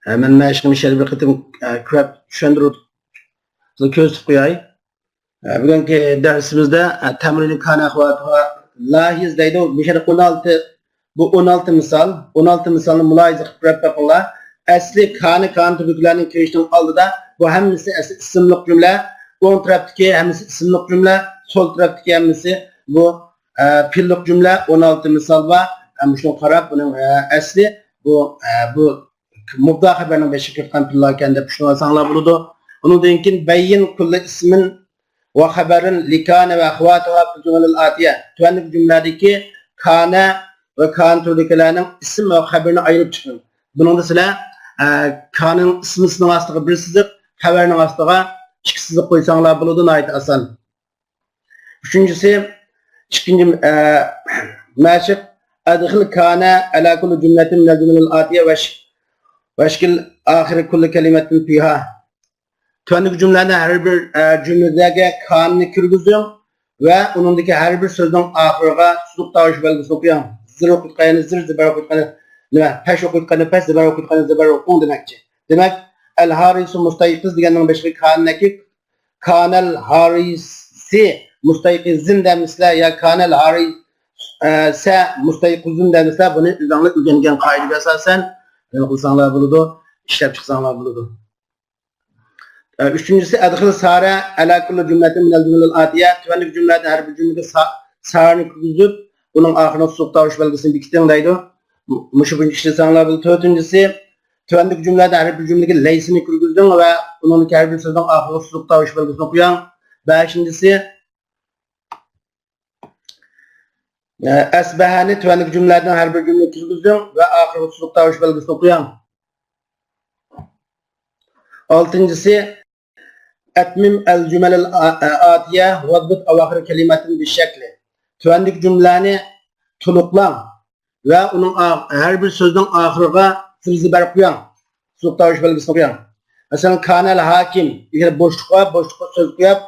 ئە، مەن مەشىقنى مۇشۇ يەردە بىر قېتىم، ئە، كۆرۈپ چۈشەندۈرۈپ كۆرسىتىپ قوياي. بۈگۈنكى دەرسىمىزدە تەمرىنى كان ئەخۋاتۇھا لاھىز دەيدۇ. بۇ يەردە ئون ئالتە، بۇ ئون ئالتە مىسال، ئون ئالتە مىسالنى مۇلاھىزە قىلىپ كۆرۈپ بېقىڭلار. ئەسلى كانى، كان تۈرلۈكلەرنىڭ كىرىشىنىڭ ئالدىدا بۇ ھەممىسى ئەسلى ئىسىملىق جۈملە. ئوڭ تەرەپتىكى ھەممىسى ئىسىملىق جۈملە، سول تەرەپتىكى ھەممىسى بۇ، ئە، پېئىللىق جۈملە. ئون ئالتە مىسال بار. ئە، مۇشۇنى قاراپ، بۇنىڭ، ئە، ئەسلى بۇ، ئە، بۇ مۇبتەدا خەبەرنىڭ بېشىغا كىرىدىغان پېئىللاركەن دەپ چۈشىنىۋالساڭلار بولىدۇ. ئۇنىڭدىن كېيىن بەييىن كۇللى ئىسمىن ۋە خەبەرىن لىكانە ۋە ئەخۋاتىھا فىل جۇمەلىل ئاتىيە. تۆۋەندىكى جۈملىلەردىكى كانە ۋە كان تۈرىدىكىلەرنىڭ ئىسىم ۋە خەبىرىنى ئايرىپ چىقىڭ. بۇنىڭدا سىلەر، ئە، كانىڭ ئىسمىسىنىڭ ئاستىغا بىر سىزىق، خەبەرنىڭ ئاستىغا ئىككى سىزىق قويساڭلار بولىدۇ، ناھايىتى ئاسان. ئۈچىنچىسى، ئىككىنچى، ئە، مەشىق، ئەدخىل كانە ئەلا كۇللى جۈملەتىن مىنەل جۇمەلىل ئاتىيە ۋەش-، ۋەشكىل ئاخىرى كۇللى كەلىمەتىن فىھا. تۆۋەندىكى جۈملىلەرنىڭ ھەر بىر، ئە، جۈملىلەرگە كاننى كىرگۈزۈڭ ۋە ئۇنىڭدىكى ھەر بىر سۆزنىڭ ئاخىرىغا سۇزۇق تاۋۇش بەلگىسىنى قويۇڭ. زىر ئوقۇيدىغان زىر، زىبەر ئوقۇيدىغان، نېمە، پەش ئوقۇيدىغان پەش، زىبەر ئوقۇيدىغان زىبەر ئوقۇڭ دېمەكچى. دېمەك، ئەل ھارىسۇ مۇستەيقىز دېگەننىڭ بېشىغا كاننى كانەل ھارىسى مۇستەيقىزىن دەمسىلەر يا كانەل ھارىسە مۇستەيقىزۇن دەمسىلەر، بۇنى ئۆزۈڭلار ئۆگەنگەن قائىدىگە ئاساسەن نېمە قىلساڭلار بولىدۇ، ئىشلەپ چىقساڭلار بولىدۇ. ئە، ئۈچىنچىسى، ئەدخىل سارە ئەلا كۇللى جۈملەتىن مىنەل جۇملىل ئاتىيە، تۆۋەندىكى جۈملىلەردىن ھەر بىر جۈملىگە سا-، سارىنى كىرگۈزۈپ، ئۇنىڭ ئاخىرىغا سۇزۇق تاۋۇش بەلگىسىنى بېكىتىڭ دەيدۇ. مۇ-، مۇشۇ بويىچە ئىشلىسەڭلار بولىدۇ. تۆتىنچىسى، تۆۋەندىكى جۈملىلەردىن ھەر بىر جۈملىگە لەيسىنى كىرگۈزدۈڭ ۋە ئۇنىڭدىكى ھەر بىر سۆزنىڭ ئاخىرىغا سۇزۇق تاۋۇش بەلگىسىنى قويۇڭ. بەشىنچىسى، ئە، ئەسبەھەنى تۆۋەندىكى جۈملىلەردىن ھەر بىر جۈملىگە كىرگۈزدۈڭ ۋە ئاخىرىغا سۇزۇق تاۋۇش بەلگىسىنى قويۇڭ. ئالتىنچىسى، ئەتمىم ئەل جۈمەلەل ئا-، ئە، ئاتىيە ۋەزبىت ئەۋاخىر كەلىمەتىن بىشەكلى. تۆۋەندىكى جۈملىلەرنى تولۇقلاڭ ۋە ئۇنىڭ ئا-، ھەر بىر سۆزنىڭ ئاخىرىغا زىر زىبەر قويۇڭ. سۇزۇق تاۋۇش بەلگىسىنى قويۇڭ. مەسىلەن، كانەل ھاكىم، ئەگەر بوشلۇققا، بوشلۇققا سۆز قويۇپ،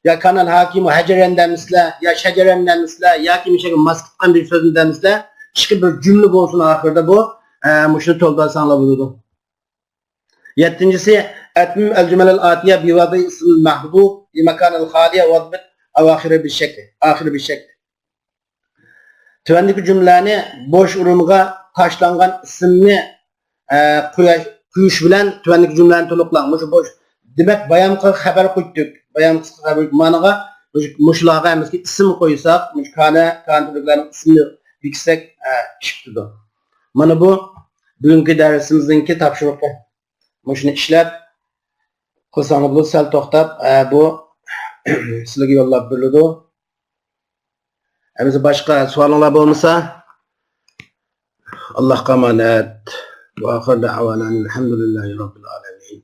يا كانەل ھاكىم ھەجەرەن دەمسىلەر، يا شەجەرەن دەمسىلەر، ياكى مۇشۇ يەرگە ماس كەتكەن بىر سۆزنى دەمسىلەر، ئىككى بىر جۈملە بولسۇن ئاخىرىدا بۇ، ئە، مۇشۇنى تولدۇرساڭلار بولىدۇ. يەتتىنچىسى، ئەتمىم ئەل جۈمەلەل ئاتىيە بىۋەزىي ئىسمىل مەھزۇف لىمەكانىل خالىيە ۋەزبىت ئەۋاخىرى بىشەكلى، ئاخىرى بىشەكلى. تۆۋەندىكى جۈملىلەرنى بوش ئورۇنغا تاشلانغان ئىسىمنى، ئە، قوياش-، قويۇش بىلەن تۆۋەندىكى جۈملىلەرنى تولۇقلاڭ. مۇشۇ بوش، دېمەك، بايامقى خەۋەر قويدۇق. بايامقى خەۋەر مانىغا مۇشۇ، مۇشۇلارغا ھەممىسىگە ئىسىم قويساق، مۇشۇ كانە، كانە تۈرلۈكلەرنىڭ ئىسمىنى بېكىتسەك، ئە، ئىش پۈتىدۇ. مانا بۇ بۈگۈنكى دەرسىمىزنىڭكى تاپشۇرۇقى. مۇشۇنى ئىشلەپ قىلساڭلار بولىدۇ. سەل توختاپ، ئە، بۇ سىلەرگە يوللاپ بېرىلىدۇ. ئەمىسە باشقا سوئالىڭلار بولمىسا، ئاللاھقا ئامانەت. ۋە ئاخىر دەئۋانا ئەلھەمدۇلىللاھى رەببىل ئالەمىن.